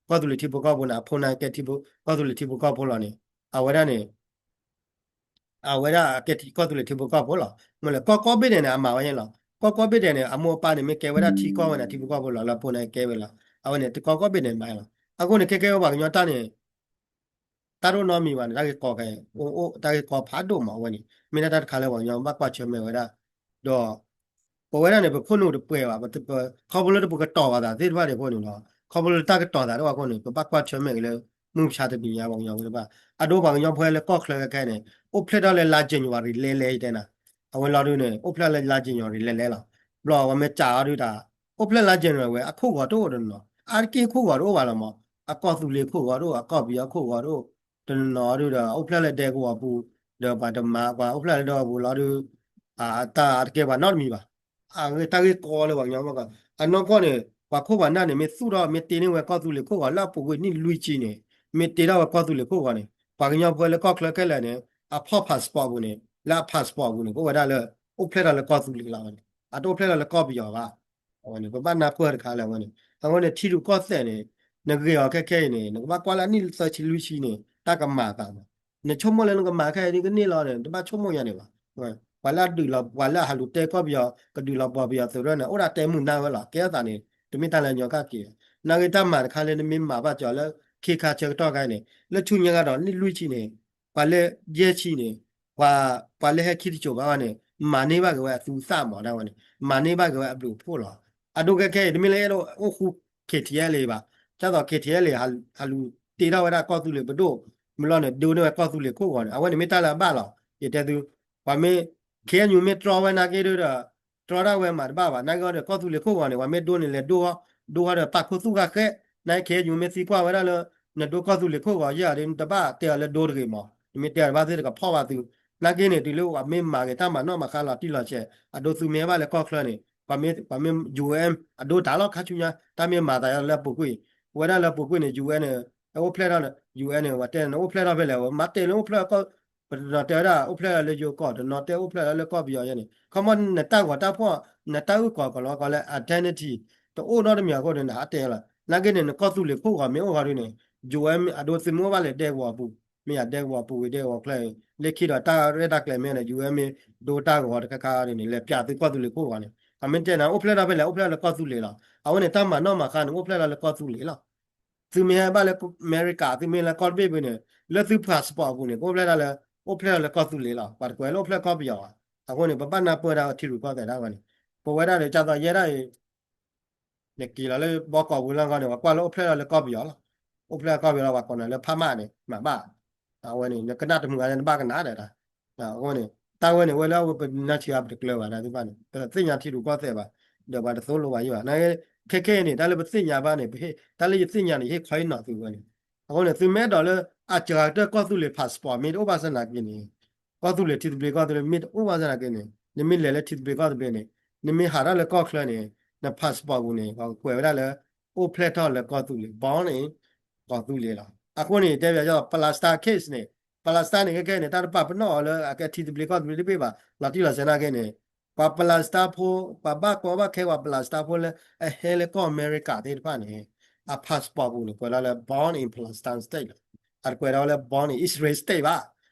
ကီၢ်သူလ့ၤထံဖိကီၢ်ဖိန့ၣ် အဖိနာ်ကဲထံဖိ ကီၢ်သူလ့ၤထံဖိကီၢ်ဖိလီၤန့ၣ် အဝဲဒၣ်န့ၣ် အဝဲဒၣ်ကဲထံကီၢ်သူလ့ၤထံဖိကီၢ်ဖိလီၤ. မ့ၢ်လၢကီၢ်ကိးဘ့ၣ်ဒဲးန့ၣ် အမၤဝဲန့ၣ်လီၤ. ကီၢ်ကိးဘ့ၣ်ဒဲးန့ၣ် အမိၢ်အပၢ်န့ၣ် မ့ၢ်ကဲဝဲဒၣ်ထံကီၢ်ဝဲန့ၣ် ထံဖိကီၢ်ဖိလီၤ လၢအဖိန့ၣ်ကဲဝဲလီၤ. အဝဲန့ၣ် တကီၢ်ကိးဘ့ၣ်ဒဲးမၤလီၤ. အဃိန့ၣ် ခဲကဲဝဲပှၤကညီတၢ်န့ၣ် တၢ်တအိၣ်နီတမံၤဘၣ်န့ၣ် တၢ်ဂ့ၢ်ကီခဲ အိၣ်အိၣ် တၢ်ဂ့ၢ်ကီဖးဒိၣ်မးဝဲန့ၣ် မ့ၢ်ဒၣ်တၢ်တခါလၢပှၤကညီဘၣ်ကွၢ်ဆၢၣ်မဲာ်ဝဲဒၣ် ဒီး ပဝဲဒၣ်န့ၣ် ပခိၣ်နူာ်တပှဲၤဘၣ်, ပ ခီဖျိလၢပကတီၤပာ်သးသ့ၣ်တဖၣ်န့ၣ်အဃိန့ၣ်ဒီး ခီဖျိလၢတၢ်ကတီၤသးတအိၣ်အဃိန့ၣ် ပဘၣ်ကွၢ်ဆၢၣ်မဲာ်က့ၤလၢ မုၢ်မဆါတနံၤညါပှၤကညီဖိတဖၣ် အဒိပှၤကညီဖိလၢကီၢ်ချၢခဲခဲန့ၣ် အိၣ်ဖျဲၣ်ထီၣ်လၢလါ January လဲၤလဲၤတဲနၤ, အဝဲလီၤဒုးန့ၣ် အိၣ်ဖျဲၣ်လၢလါ January လဲၤလဲၤလီၤ. ဘျီဝဲမ့ၢ်စးအီၤဒုးတၢ် အိၣ်ဖျဲၣ်လါ January ဝဲ အခိၣ်ဂီၤတအိၣ်တနီၤ, အါတက့ၢ်ခိၣ်ဂီၤတအိၣ်ဘၣ်လီၤမး, အကီၢ်သူလ့ၤခိၣ်ဂီၤတအိၣ်, အကီၢ်ပယီၤခိၣ်ဂီၤတအိၣ်, တနီၤဒုးဒီး အိၣ်ဖျဲၣ်လၢဒဲကဝီၤပူၤ, ဒီးပှၤတမၤ ပှၤအိၣ်ဖျဲၣ်လၢဒဲကဝီၤပူၤလီၤဒုး အတၢ်တကဲပှၤနီတမံၤဘၣ်. အဂ့ၢ်တၢ်ဂ့ၢ်ကီလၢပှၤကညီဘၣ်ကီး အနီၢ်ကီၢ်န့ၣ် ပှၤခိၣ်ပှၤနၢ်န့ၣ် မ့ၢ်သူၣ်ထီၣ် မ့ၢ်တ့န့ၢ်ဝဲကီၢ်သူလ့ၤခိၣ်ဂီၤလၢအပူၤကွံာ်နံၣ်လွံၢ်ဆံန့ၣ်, မ့ၢ်တ့ထီၣ်ဝဲကီၢ်သူလ့ၤခိၣ်ဂီၤန့ၣ် ပှၤကညီဖိလၢကီၢ်ချၢခဲလၢာ်န့ၣ် အဖီၣ် passport ပူၤန့ၣ် လၢအ passport ပူၤန့ၣ် ကအိၣ်ဝဲဒၣ်လၢ အိၣ်ဖျဲၣ်ထီၣ်လၢကီၢ်သူလ့ၤလီၤဝဲန့ၣ် အတအိၣ်ဖျဲၣ်ထီၣ်လၢကီၢ်ပယီၤဘၣ်. အဝဲန့ၣ် ပဘၣ်နၢ်ပၢၢ်တခါလၢအဝဲန့ၣ် အဃိန့ၣ် ထံရူၢ်ကီၢ်သဲးန့ၣ် နဂ့ၤအီၤခဲခဲအံၤန့ၣ် နကဘၣ်ကွၢ်လၢအနံၣ်သၢဆံလွံၢ်ဆံန့ၣ် တၢ်ကမၤအသးမး နဆိကမိၣ်လၢနကမၤခဲအံၤဒ်ကန့ၢ်လီၤန့ၣ် တဘၣ်ဆိကမိၣ်ယါန့ၣ်ဘၣ်. ပှၤလၢအဒုးလီၤ ပှၤလၢအဟးလူၤတဲကီၢ်ပယီၤ ကဒုးလီၤပှီၢ်ပယီၤသုးရၢၣ်န့ၣ် အိၣ်ဒၣ်တဲမုာ်နၢ်ဝဲလီၤ. ကဲထီၣ်သးန့ၣ် တမ့ၢ်တၢ်လၢညီကၣ်က့ၤဘၣ်. နာ်ဂ့ၤတၢ်မၤတခါလၢနမ့ၢ်မၤဘၣ်ကီးလၢ ခ့ခါဆၢကတီၢ်ခါန့ၣ် လၢဆူညါကဒီးနံၣ်လွံၢ်ဆံန့ၣ် ပှၤလၢယဲၢ်ဆံန့ၣ် ပှၤ ပှၤလၢဟဲခံတစိၤဘၣ်ဘၣ်န့ၣ် မၤန့ၢ်ဘၣ်က့ၤဝဲအသူသၣ်မးဒၣ်ဝဲန့ၣ် မၤန့ၢ်ဘၣ်က့ၤဝဲအဘျုးအဖှိၣ်လီၤ. အဒိခဲခဲအံၤ တမ့ၢ်လၢအဲၣ်ဒိးအိၣ်ဃူ KTLA ဘၣ်. ဒ်သိး KTLA ဟးလူၤတ့ထီၣ်ဝဲဒၣ်ကီၢ်သူလ့ၤပဒိၣ် မ့ၢ်လီၤန့ၣ် ဒိးန့ၢ်ဝဲကီၢ်သူလ့ၤခိၣ်ဂီၤန့ၣ် အဝဲန့ၣ်မ့ၢ်တၢ်လၢအဘၣ်လီၤ. ယတဲသု ပှၤမ့ၢ် ခ့ၣ်အဲၣ်ယူၣ် မ့ၢ်တြီဝဲနာ်က့ဒီး တြီဒၣ်ဝဲမၤတဘၣ်ဘၣ်. နာ်က့ဒီး ကီၢ်သူလ့ၤခိၣ်ဂီၤန့ၣ် ပှၤမ့ၢ်ဒိန့ၣ် လဲၤဒိ ဒိဃီဒီးပာ်ခူသူၣ်ဃာ်ဃဲ နကဲယူၤမ့ၢ်သံကွၢ်ဝဲဒၣ်လၢ နဒိကီၢ်သူလ့ၤခိၣ်ဂီၤယဲၢ်ဒီး နတဘၣ်တဲအီၤလၢဒိတဂ့ၤမး, နမ့ၢ်တဲအီၤတဘၣ်သ့ၣ်တကဖီၣ်ဘၣ်သု, နာ်က့န့ၣ် တုၤလၢပှၤမ့ၢ်မၤဂ့ၤတၢ်မၤနီၣ်မၤဃါလီၤတံၢ်လီၤဆဲး အဒိသုမ့ၢ်ဟဲဘၣ်လၢကီၢ်ချၢန့ၣ် ပှၤမ့ၢ် ပှၤမ့ၢ် ယူၢ်အ့ၣ် အဒိတၢ်လီၤခါဆူညါ တၢ်မ့ၢ်မၤသးလၢပူၤကွံာ်, ဝဲဒၣ်လၢပူၤကွံာ်န့ၣ် ယူၢ်အ့ၣ် န့ၣ် အိၣ်ဖျဲၣ်ထီၣ် ယူၢ်အ့ၣ် န့ၣ် ပှၤတဲန့ၣ် အိၣ်ဖျဲၣ်ထီၣ်ဖဲလဲၣ် မ့ၢ်တဲလၢအိၣ်ဖျဲၣ် ပတနီၤတဲဝဲဒၣ် အိၣ်ဖျဲၣ်ထီၣ်လၢယိၤကီၢ် တနီၤတဲအိၣ်ဖျဲၣ်ထီၣ်လၢကီၢ်ပယီၤယဲန့ၣ် ခီမီ နတၢ်ဂီၤတၢ်ဖီၣ် နတၢ်အုၣ်ကီၤကီၤလီၤကီးလၢ identity တအိၣ်နီတမံၤအဃိန့ၣ် နဟးတဲလီၤ. နာ်က့န့ၣ် နကီၢ်သူလ့ၤခိၣ်ဂီၤမ့ၢ်အိၣ်ဂီၤဒ်န့ၣ် ယူၢ်အ့ၣ် အဒိသုမ့ၢ်အိၣ်ဘၣ်လၢဒဲကဝီၤပူၤ မ့ၢ်ယၤဒဲကဝီၤပူၤဝံၤဒဲကဝီၤချၢအံၤ လၢခံဒီးတၢ်ရဲၣ်တၢ်ကျဲၤမ့ၢ်န့ၣ် ယူၢ်အ့ၣ် မ့ၢ်ဒိတၢ်ဂီၤတခါခါန့ၣ် လဲၤပၠးသုကီၢ်သူလ့ၤခိၣ်ဂီၤန့ၣ် အမ့ၢ်တဲနၤ အိၣ်ဖျဲၣ်ထီၣ်ဖဲလဲၣ် အိၣ်ဖျဲၣ်ထီၣ်လၢကီၢ်သူလ့ၤလီၤ. အဝဲန့ၣ် တၢ်မၤနီၣ်မၤဃါန့ၣ် အိၣ်ဖျဲၣ်ထီၣ်လၢကီၢ်သူလ့ၤလီၤ. သုမ့ၢ်ဟဲဘၣ်လၢအမဲရကၤ သုမ့ၢ်လၢကီၢ်တဘ့ၣ်ဖဲန့ၣ် လၢသု passport အပူၤန့ၣ် ကအိၣ်ဖျဲၣ်ထီၣ်လၢ အိၣ်ဖျဲၣ်ထီၣ်လၢကီၢ်သူလ့ၤလီၤ. ပှၤတကွဲးလၢအိၣ်ဖျဲၣ်ကီၢ်ပယီၤဘၣ်. အဃိန့ၣ် ပဘၣ်နၢ်ပၢၢ်ဒၣ်ထံရူၢ်ကီၢ်သဲးဒၣ်ဝဲန့ၣ် ပဝဲဒၣ်ဒီး ကၢ်သိးယဲဒၣ်အံၤ နက့ၤလီၤလၢဘီကီးပူၤလီၤဂီၢ်န့ၣ် ပှၤကွၢ်လၢအိၣ်ဖျဲၣ်ထီၣ်လၢကီၢ်ပယီၤလီၤ. အိၣ်ဖျဲၣ်လၢကီၢ်ပယီၤလီၤ ပှၤကိးနၤလၢဖးမၢ်န့ၣ် မၤဘၣ်. အဝဲန့ၣ် နကနၣ်တမုာ်ဂၤလၢနဘၣ်ကနၣ်ဒီး အဃိန့ၣ် တၢ်ဝဲန့ၣ် ဝဲလၢအဝဲပနၢ်ဆံးအါပတကျၢၤဘၣ် တၢ်သ့ၣ်တဖၣ်န့ၣ် ပတသ့ၣ်ညါထံရူၢ်ကီၢ်သဲးဘၣ် ဒီးပှၤတသိၣ်လိဘၣ်ယဲၢ်ဘၣ်. ခဲခဲအံၤန့ၣ် တၢ်လၢပသ့ၣ်ညါဘၣ်န့ၣ် ပဟ့ၣ် တၢ်လၢယသ့ၣ်ညါန့ၣ် ယဟ့ၣ်ခီအံၤနီၤသုဝဲန့ၣ်. အဃိန့ၣ် သုမ့ၢ်အဲၣ်ဒိးလၢ အစှၤကတၢၢ်ကီၢ်သူလ့ၤ passport မ့ၢ်တအိၣ်ဘၣ်ဆၣ်နာ်က့န့ၣ် ကီၢ်သူလ့ၤထံသဘျ့ကီၢ်သူလ့ၤမ့ၢ်တအိၣ်ဘၣ်ဆၣ်နာ်က့န့ၣ် နမ့ၢ်လဲၤလၢထံသဘျ့ကီၢ်သဘျ့န့ၣ် နမ့ၢ်ဟးထီၣ်လၢကီၢ်ချၢန့ၣ် န passport ပူၤန့ၣ် ပှၤကကွဲးဝဲဒၣ်လၢ အိၣ်ဖျဲၣ်ထီၣ်လၢကီၢ်သူလ့ၤ born in ကီၢ်သူလ့ၤလီၤ. အဃိန့ၣ် တဲဘၣ်ယီၤ Palestine case န့ၣ် Palestine န့ၣ် ခဲခဲန့ၣ် တၢ်တပာ်ပနီၣ်အီၤလၢအကဲထံသဘျ့ကီၢ်သဘျ့တဘ့ၣ်ဘၣ် လီၤတံၢ်လီၤဆဲးနာ်က့န့ၣ် ပှၤ Palestine ဖိ ပှၤဘၣ်ကီဘၣ်ခဲပှၤ Palestine ဖိလၢအဟဲလၢကီၢ်အမဲရကၤသ့ၣ်တဖၣ်န့ၣ် အ passport ပူၤန့ၣ် ကွဲးလီၤလၢ born in Palestine state လီၤ. အတကွဲးဒီးဝဲလၢ born in Israel state ဘၣ်.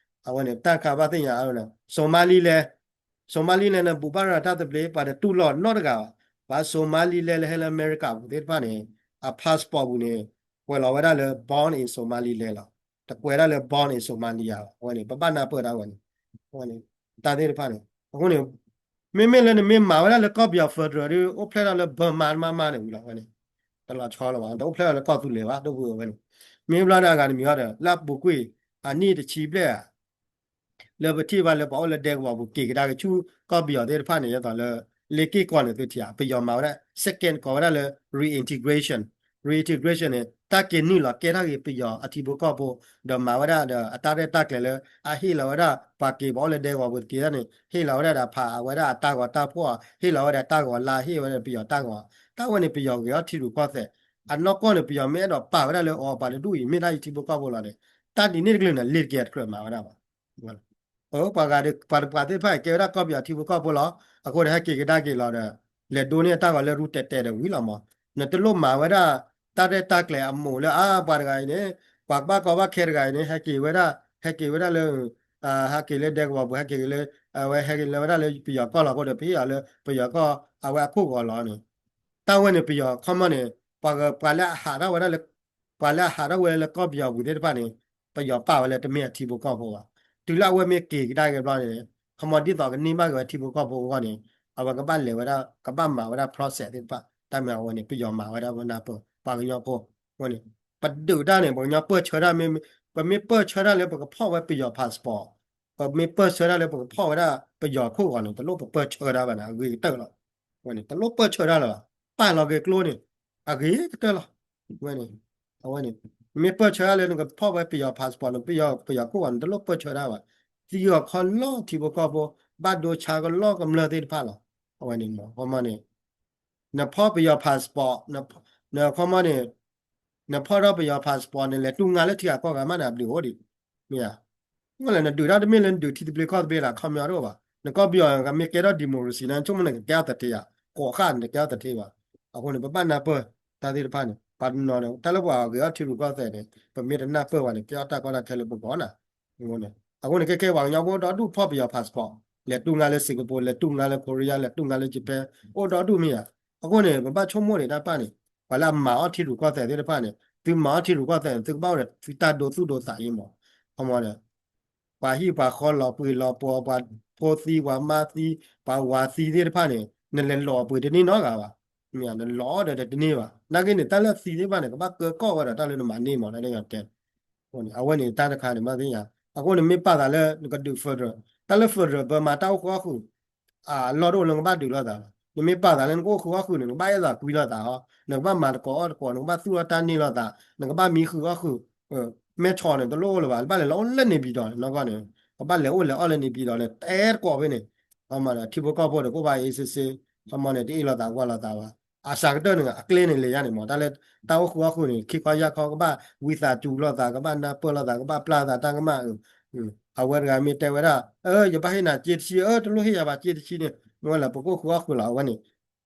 အဝဲန့ၣ် တၢ်တခါဘၣ်သ့ၣ်ညါအါန့ၣ် Somaliland Somaliland န့ၣ် ဘူၣ်ဘၣ်ရၤတၢ်သဘျ့ ပှၤတတူၢ်လိာ်နီတဂၤဘၣ်. ပှၤ Somaliland လၢဟဲလၢအမဲရကၤပူၤသ့ၣ်တဖၣ်န့ၣ် အ passport ပူၤန့ၣ် ကွဲးလီၤဝဲဒၣ်လၢ born in Somaliland လီၤ. တကွဲးဒၣ်လၢ born in Somalia ဘၣ်. အဝဲန့ၣ် ပဘၣ်နၢ်ပၢၢ်ဒၣ်ဝဲန့ၣ် အဝဲန့ၣ် တၢ်သ့ၣ်တဖၣ်န့ၣ် အဃိန့ၣ် မ့မ့ၢ်လၢနမ့ၢ်မၤဝဲဒၣ်လၢကီၢ်ပယီၤ federal ဒ် အိၣ်ဖျဲၣ်ထီၣ်လၢ Burma မးမးန့ၣ်ဝံၤလီၤဝဲန့ၣ် တလီၤဆီလီၤဘၣ် တအိၣ်ဖျဲၣ်ထီၣ်လၢကီၢ်သူလ့ၤဘၣ် ဒ်ဝဲန့ၣ် မ့ၢ်ဘျီဒၣ်အဂၤတမံၤအီၤဒီး လၢအပူၤကွံာ် အနံၣ်တဆံဘျဲၣ်ဧါ လၢပထံၣ်ဘၣ်လၢပှၤအိၣ်လၢဒဲကဝီၤပူၤ က့ၤကဒါက့ၤဆူကီၢ်ပယီၤသ့ၣ်တဖၣ်န့ၣ် ဒ်သိးလၢ လ့က့ၢ်ကီၢ်န့ၣ်သုထံၣ်ဧါ ပယီၤမၤဝဲဒၣ် second ကိးဝဲဒၣ်လၢ reintegration reintegration န့ၣ် တၢ်က့ၤနုာ်လီၤကဲထီၣ်က့ၤပယီၤအထံဖိကီၢ်ဖိ ဒီးမၤဝဲဒၣ်ဒီးအတၢ်ရဲၣ်တၢ်ကျဲၤလၢ အဟ့ၣ်လီၤဝဲဒၣ် ပှၤက့ၤပှၤအိၣ်လၢဒဲကဝီၤပူၤတက့ၢ်န့ၣ် ဟ့ၣ်လီၤဝဲဒၣ်ဒီးဖးအဝဲဒၣ်အတၢ်ဂီၤတၢ်ဖှီၣ် ဟ့ၣ်လီၤဝဲဒၣ်တၢ်ဂီၤလၢဟ့ၣ်ဝဲဒၣ်ပယီၤတၢ်ဂီၤ တၢ်ဝဲန့ၣ်ပယီၤဂ့ၤအီၣ်ထံရူၢ်ကီၢ်သဲး အနီၢ်ကီၢ်န့ၣ် ပယီၤမ့ၢ်အဲၣ်ဒိးပာ်ဝဲဒၣ်လၢအီၤပှၤတဒူၣ်အံၤ မ့ၢ်ဒၣ်ယထံဖိကီၢ်ဖိလီၤန့ၣ် တၢ်ဒ်န့ၣ်တကလုာ်န့ၣ် လ့ၤတက့ၤအတကြၢးမၤဝဲဒၣ်ဘၣ် ပှၤဂၤဒီး ပှၤတပှၤသ့ၣ်တဖၣ်အံၤ ကဲဝဲဒၣ်ကီၢ်ပယီၤထံဖိကီၢ်ဖိလီၤ. အဃိန့ၣ် ဟဲက့ၤကဒါက့ၤလီၤဒီး လဲၤဒိန့ၢ်တၢ်ဂီၤလၢရူတဲာ်တဲာ်ဒီးဝံၤလီၤမး. နတလိၣ်မၤဝဲဒၣ် တၢ်ရဲၣ်တၢ်ကျဲၤအမိၢ်လၢ အါ ပှၤတဂၤအံၤန့ၣ် ပှၤဘၣ်ကီဘၣ်ခဲတဂၤအံၤန့ၣ် ဟဲက့ၤဝဲဒၣ် ဟဲက့ၤဝဲဒၣ်လၢ ဟဲက့ၤလၢဒဲကဝီၤပူၤ ဟဲက့ၤလၢ အဝဲဟဲက့ၤလၢဝဲဒၣ်လၢပယီၤကီၢ်လီၤအဃိဒီး ပဟ့ၣ်အီၤလၢပယီၤကီၢ် အဝဲအခိၣ်ဂီၤလီၤန့ၣ် တၢ်ဝဲန့ၣ်ပယီၤခီမီန့ၣ် ပှၤ ပှၤလၢအဟးထီၣ်ဝဲဒၣ်လၢ ပှၤလၢအဟးထီၣ်ဝဲလၢကီၢ်ပယီၤပူၤသ့ၣ်တဖၣ်န့ၣ် ပယီၤပာ်ဝဲလၢတမ့ၢ်အထံဖိကီၢ်ဖိဘၣ်. တုၤလၢအဝဲမ့ၢ်က့ၤကဒါက့ၤဘျီန့ၣ် ခီမီဒ်သိးကန့ၢ်ဘၣ်က့ၤဝဲထံဖိကီၢ်ဖိအဂီၢ်န့ၣ် အဝဲကဘၣ်လဲၤဝဲဒၣ် ကဘၣ်မၤဝဲဒၣ် process သ့ၣ်တဖၣ် တၢ်မ့ၢ်အဝဲန့ၣ် ပယီၤမၤဝဲဒၣ်ဝဲနၢ်ပၢၢ် ပှၤကညီဖိ အဝဲန့ၣ် ပဒုးတၢ်န့ၣ် ပှၤကညီပၢၢ်ဆၢတၢ်မ့ၢ် ပမ့ၢ်ပၢၢ်ဆၢတၢ်လၢပကဖီၣ်ဝဲပယီၤ passport ပမ့ၢ်ပၢၢ်ဆၢတၢ်လၢပကဖီၣ်ဝဲဒၣ်ပယီၤခိၣ်ဂီၤန့ၣ် တလိၣ်ပပၢၢ်ဆၢတၢ်ဘၣ်န့ၣ် အဂ့ၤကတၢၢ်လီၤ. ဝဲန့ၣ် တလိၣ်ပၢၢ်ဆၢတၢ်လၢၤဘၣ် ပာ်လီၤက့ၤကျိန့ၣ် အဂ့ၤကတၢၢ်လီၤ. ဝဲန့ၣ် အဝဲန့ၣ် မ့ၢ်ပၢၢ်ဆၢတၢ်လၢနကဖီၣ်ဝဲပယီၤ passport န့ၣ် ပယီၤ ပယီၤခိၣ်ဂီၤန့ၣ် တလိၣ်ပၢၢ်ဆၢတၢ်ဘၣ်. သံအီၤခီလီၤထံဖိကီၢ်ဖိ ဘၣ်ဒိဆါကလီကမျၢၢ်သ့ၣ်တဖၣ်လီၤ. အဝဲန့ၣ် ခီမီန့ၣ် နဖီၣ်ပယီၤ passport နခီမီန့ၣ် နဖီၣ်ထီၣ်ပယီၤ passport န့ၣ် လဲၤတူၢ်ငါလၢထံဂၤကီၢ်ဂၤမးန့ၣ် အဘျုးအိၣ်ဒံး မ့ၢ်ဧါ. မ့ၢ်လဲၣ် နဒုးတၢ်တမ့ၢ်လၢနဒုးထံသဘျ့ကီၢ်သဘျ့လၢ ခီမီတအိၣ်ဘၣ်. နကီၢ်ပယီၤကမ့ၢ်ကဲထီၣ် democracy န့ၣ် ဆိကမိၣ်န့ၣ် ကကဲထီၣ်သထ့ဧါ, ကိးဃာ်န့ၣ် တကဲထီၣ်သထ့ဘၣ်. အဃိန့ၣ် ပဘၣ်နၢ်ပၢၢ်တၢ်သ့ၣ်တဖၣ်န့ၣ် ပှၤတနီၤန့ၣ် တၢ်လၢပှၤဂ့ၤအီၣ်ထံရူၢ်ကီၢ်သဲးန့ၣ် ပမ့ၢ်တနၢ်ပၢၢ်ဘၣ်န့ၣ် ကဲထီၣ်တၢ်ကီတၢ်ခဲလၢပဂီၢ်နၤ အဃိန့ၣ် ခဲခဲပှၤကညီဖိအိၣ်ဒီဒူၣ်ဖီၣ်ပယီၤ passport လဲၤတူၢ်ငါလၢ Singapore လဲၤတူၢ်ငါလၢ Korea လဲၤတူၢ်ငါလၢ Japan အိၣ်ဒီဒူၣ်မ့ၢ်ဧါ. အဃိန့ၣ် ပဘၣ်ဆိကမိၣ်န့ၣ်တၢ်တဖၣ်န့ၣ် ပှၤလၢအမၤအီၣ်ထံရူၢ်ကီၢ်သဲးသ့ၣ်တဖၣ်န့ၣ် သုမၤအီၣ်ထံရူၢ်ကီၢ်သဲးန့ၣ် သုကဘၣ်အိၣ်ဒီးသုတၢ်ဒိသူၣ်ဒိသးအံၤမး ခီမီန့ၣ် ပှၤဟံၣ်ပှၤဃီလီၤပှ့ၤလီၤပှီၤ ပှၤဖိသံ ပှၤမါသံ ပှၤဝၤသံသ့ၣ်တဖၣ်န့ၣ် နလဲၤလီၤပှ့ၤတန့ၢ်နီတဂၤဘၣ်. မ့ၢ်နလီၤဒီးတန့ၢ်ဘၣ်. နာ်က့န့ၣ် တၢ်လၢသံသ့ၣ်တဖၣ်န့ၣ် ကဘၣ်ကၢကီၢ်ဝဲဒီးတၢ်လၢနမၤန့ၢ်မး တၢ်လၢယတဲ အဝဲန့ၣ်တၢ်တခါန့ၣ် မ့ၢ်သ့ၣ်ညါ အဃိန့ၣ်မ့ၢ်ပာ်သးလၢနကဒုး federal တၢ်လၢ federal ပမၤတၢ်အိၣ်ဃုာ်အီၣ်ဃုာ် အလီၢ်တအိၣ်လၢနကဘၣ်ဒုးလိာ်သးလီၤ. နမ့ၢ်ပာ်သးလၢနကအိၣ်ဃုာ်အီၣ်ဃုာ်န့ၣ် နကဘၣ်အဲၣ်သးကွံလိာ်သးအီၤ, နကဘၣ်မၤသကိးအီၣ်သကိး, နကဘၣ်သူၣ်ထီၣ်တၢ်န့ၢ်လိာ်သး, နကဘၣ်မံဃုာ်အီၣ်ဃုာ်, မဲဆီးန့ၣ် တလိၣ်အိၣ်လၢၤဘၣ်, နဘၣ်လဲၤလီၤအိၣ်လၢန့ၣ်ပံၤဒီးနီၢ်ကီၢ်န့ၣ်, ကဘၣ်လဲၤအိၣ်လဲၤအီၣ်လၢန့ၣ်ပံၤဒီးန့ၣ် တဲသကိးဖဲန့ၣ်, ထံဖိကီၢ်ဖိဒီးကအိၣ်ဘၣ်အ့ၣ်စ့စ့, ခီမီန့ၣ် တအ့ၣ်လိာ်သးကွၢ်လိာ်သးဘၣ်. အစှၤကတၢၢ်န့ၣ် အကျဲန့ၣ်လဲၤယါန့ၣ်မး, တၢ်လၢတၢ်အိၣ်ဃုာ်အီၣ်ဃုာ်န့ၣ် ခံခီယၢ်ခီ ကဘၣ်ဝံသးစူၤလိာ်သး, ကဘၣ်နၢ်ပၢၢ်လိာ်သး, ကဘၣ်ပျၢ်သးတၢ်ကမၣ်, အဝဲတဂၤမ့ၢ်တဲဝဲဒၣ်, အၢ ယဘၣ်ဟ့ၣ်နၤစ့တဆံ, အၢ တလိၣ်ဟ့ၣ်ယၤဘၣ်စ့တဆံန့ၣ်, မ့ၢ်ဝဲလၢပကအိၣ်ဃုာ်အီၣ်ဃုာ်လီၤ.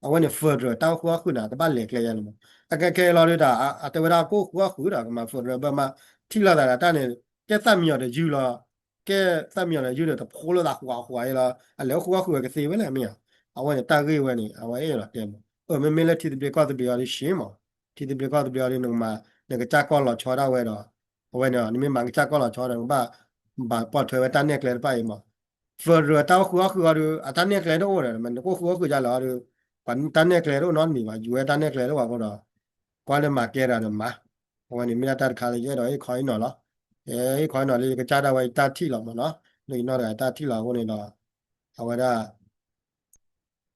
အဝဲန့ၣ် federal တၢ်အိၣ်ဃုာ်အီၣ်ဃုာ်န့ၣ် ကဘၣ်လဲၤကျဲယါန့ၣ်မး. အကဲခဲအံၤလီၤဒီး အတဲဝဲဒၣ်ကအိၣ်ဃုာ်အီၣ်ဃုာ်ဒီး ကမၤ federal ဘၢမး, ထံၣ်လိာ်သးဒီးတၢ်န့ၣ် ကဲသၣ်မံယီၤတယုၢ်လီၤ, ကဲသၣ်မံယီၤတယုၢ်ဒီး တဖိလိာ်သးဃွးဃွးအံၤလီၤ, အလဲၤအိၣ်ဃုာ်အီၣ်ဃုာ်ဝဲကသ့ဝဲလဲၣ်မ့ၢ်ဧါ. အဝဲန့ၣ်တၢ်ဂ့ၢ်ဝဲန့ၣ် အဝဲအဲၣ်ဒိးတဲမး, အၢ မ့မ့ၢ်လၢထံသဘျ့ကီၢ်သဘျ့အီၤဒီး ရှဲမး, ထံသဘျ့ကီၢ်သဘျ့အီၤဒီး နကမၤ နကစၢ်ကီၢ်လီၤဆီဒၣ်ဝဲဒီး အဝဲန့ၣ် နမ့ၢ်မၤကစၢ်ကီၢ်လီၤဆီဒီး နကဘၣ် ဘၣ်ပိာ်ထွဲဝဲတၢ်နဲၣ်ကျဲတဖၣ်အံၤမး. federal တၢ်အိၣ်ဃုာ်အီၣ်ဃုာ်အီၤဒီး အတၢ်နဲၣ်ကျဲတအိၣ်ဒီး နကအိၣ်ဃုာ်အီၣ်ဃုာ်ဒ်လဲၣ်အီၤဒီး ပှၤတၢ်နဲၣ်ကျဲတအိၣ်နီတမံၤဘၣ်, ယူၤဝဲတၢ်နဲၣ်ကျဲတအိၣ်ဘၣ်အဃိဒီး ကွၢ်လၢမၤကဲတၢ်ဒီးမၤ. အဝဲန့ၣ်မ့ၢ်ဒၣ်တၢ်တခါလၢယအဲၣ်ဒိးဟ့ၣ်ခီဟ့ၣ်နီၤလီၤ. ယဟ့ၣ်ခီဟ့ၣ်နီၤလၢယကစၢ်ဒၣ်ဝဲယတၢ်ထံၣ်လီၤမးနီၤ, လၢယနီၢ်တဂၤတၢ်ထံၣ်လီၤအဃိန့ၣ်ဒီး အဝဲဒၣ်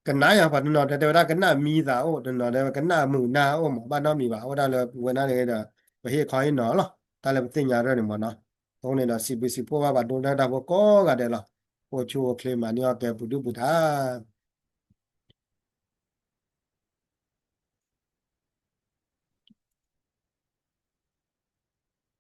ကနၣ်ယၤ ပှၤတနီၤတဲဝဲဒၣ်ကနၣ်မံသးအိၣ်, တနီၤတဲဝဲကနၣ်မုာ်နၢ်အိၣ်မး, ဘၣ်နီတမံၤဘၣ်. အဝဲဒၣ်လၢပဝဲဒၣ်န့ၣ်ဒီး ပဟ့ၣ်ခီဟ့ၣ်နီၤလီၤ, တၢ်လၢပသ့ၣ်ညါရၢၢ်န့ၣ်မးနီၤ. အဃိန့ၣ်ဒီး စံးဘျုးစံးဖှိၣ်ဘၣ်ပှၤဒိကနၣ်တၢ်ဖိကိးဂၤဒဲးလီၤ. အိၣ်ဆူၣ်အိၣ်ချ့မၤန့ၢ်အီၣ်ကဲပူၤဒုၣ်ပူၤထၢ်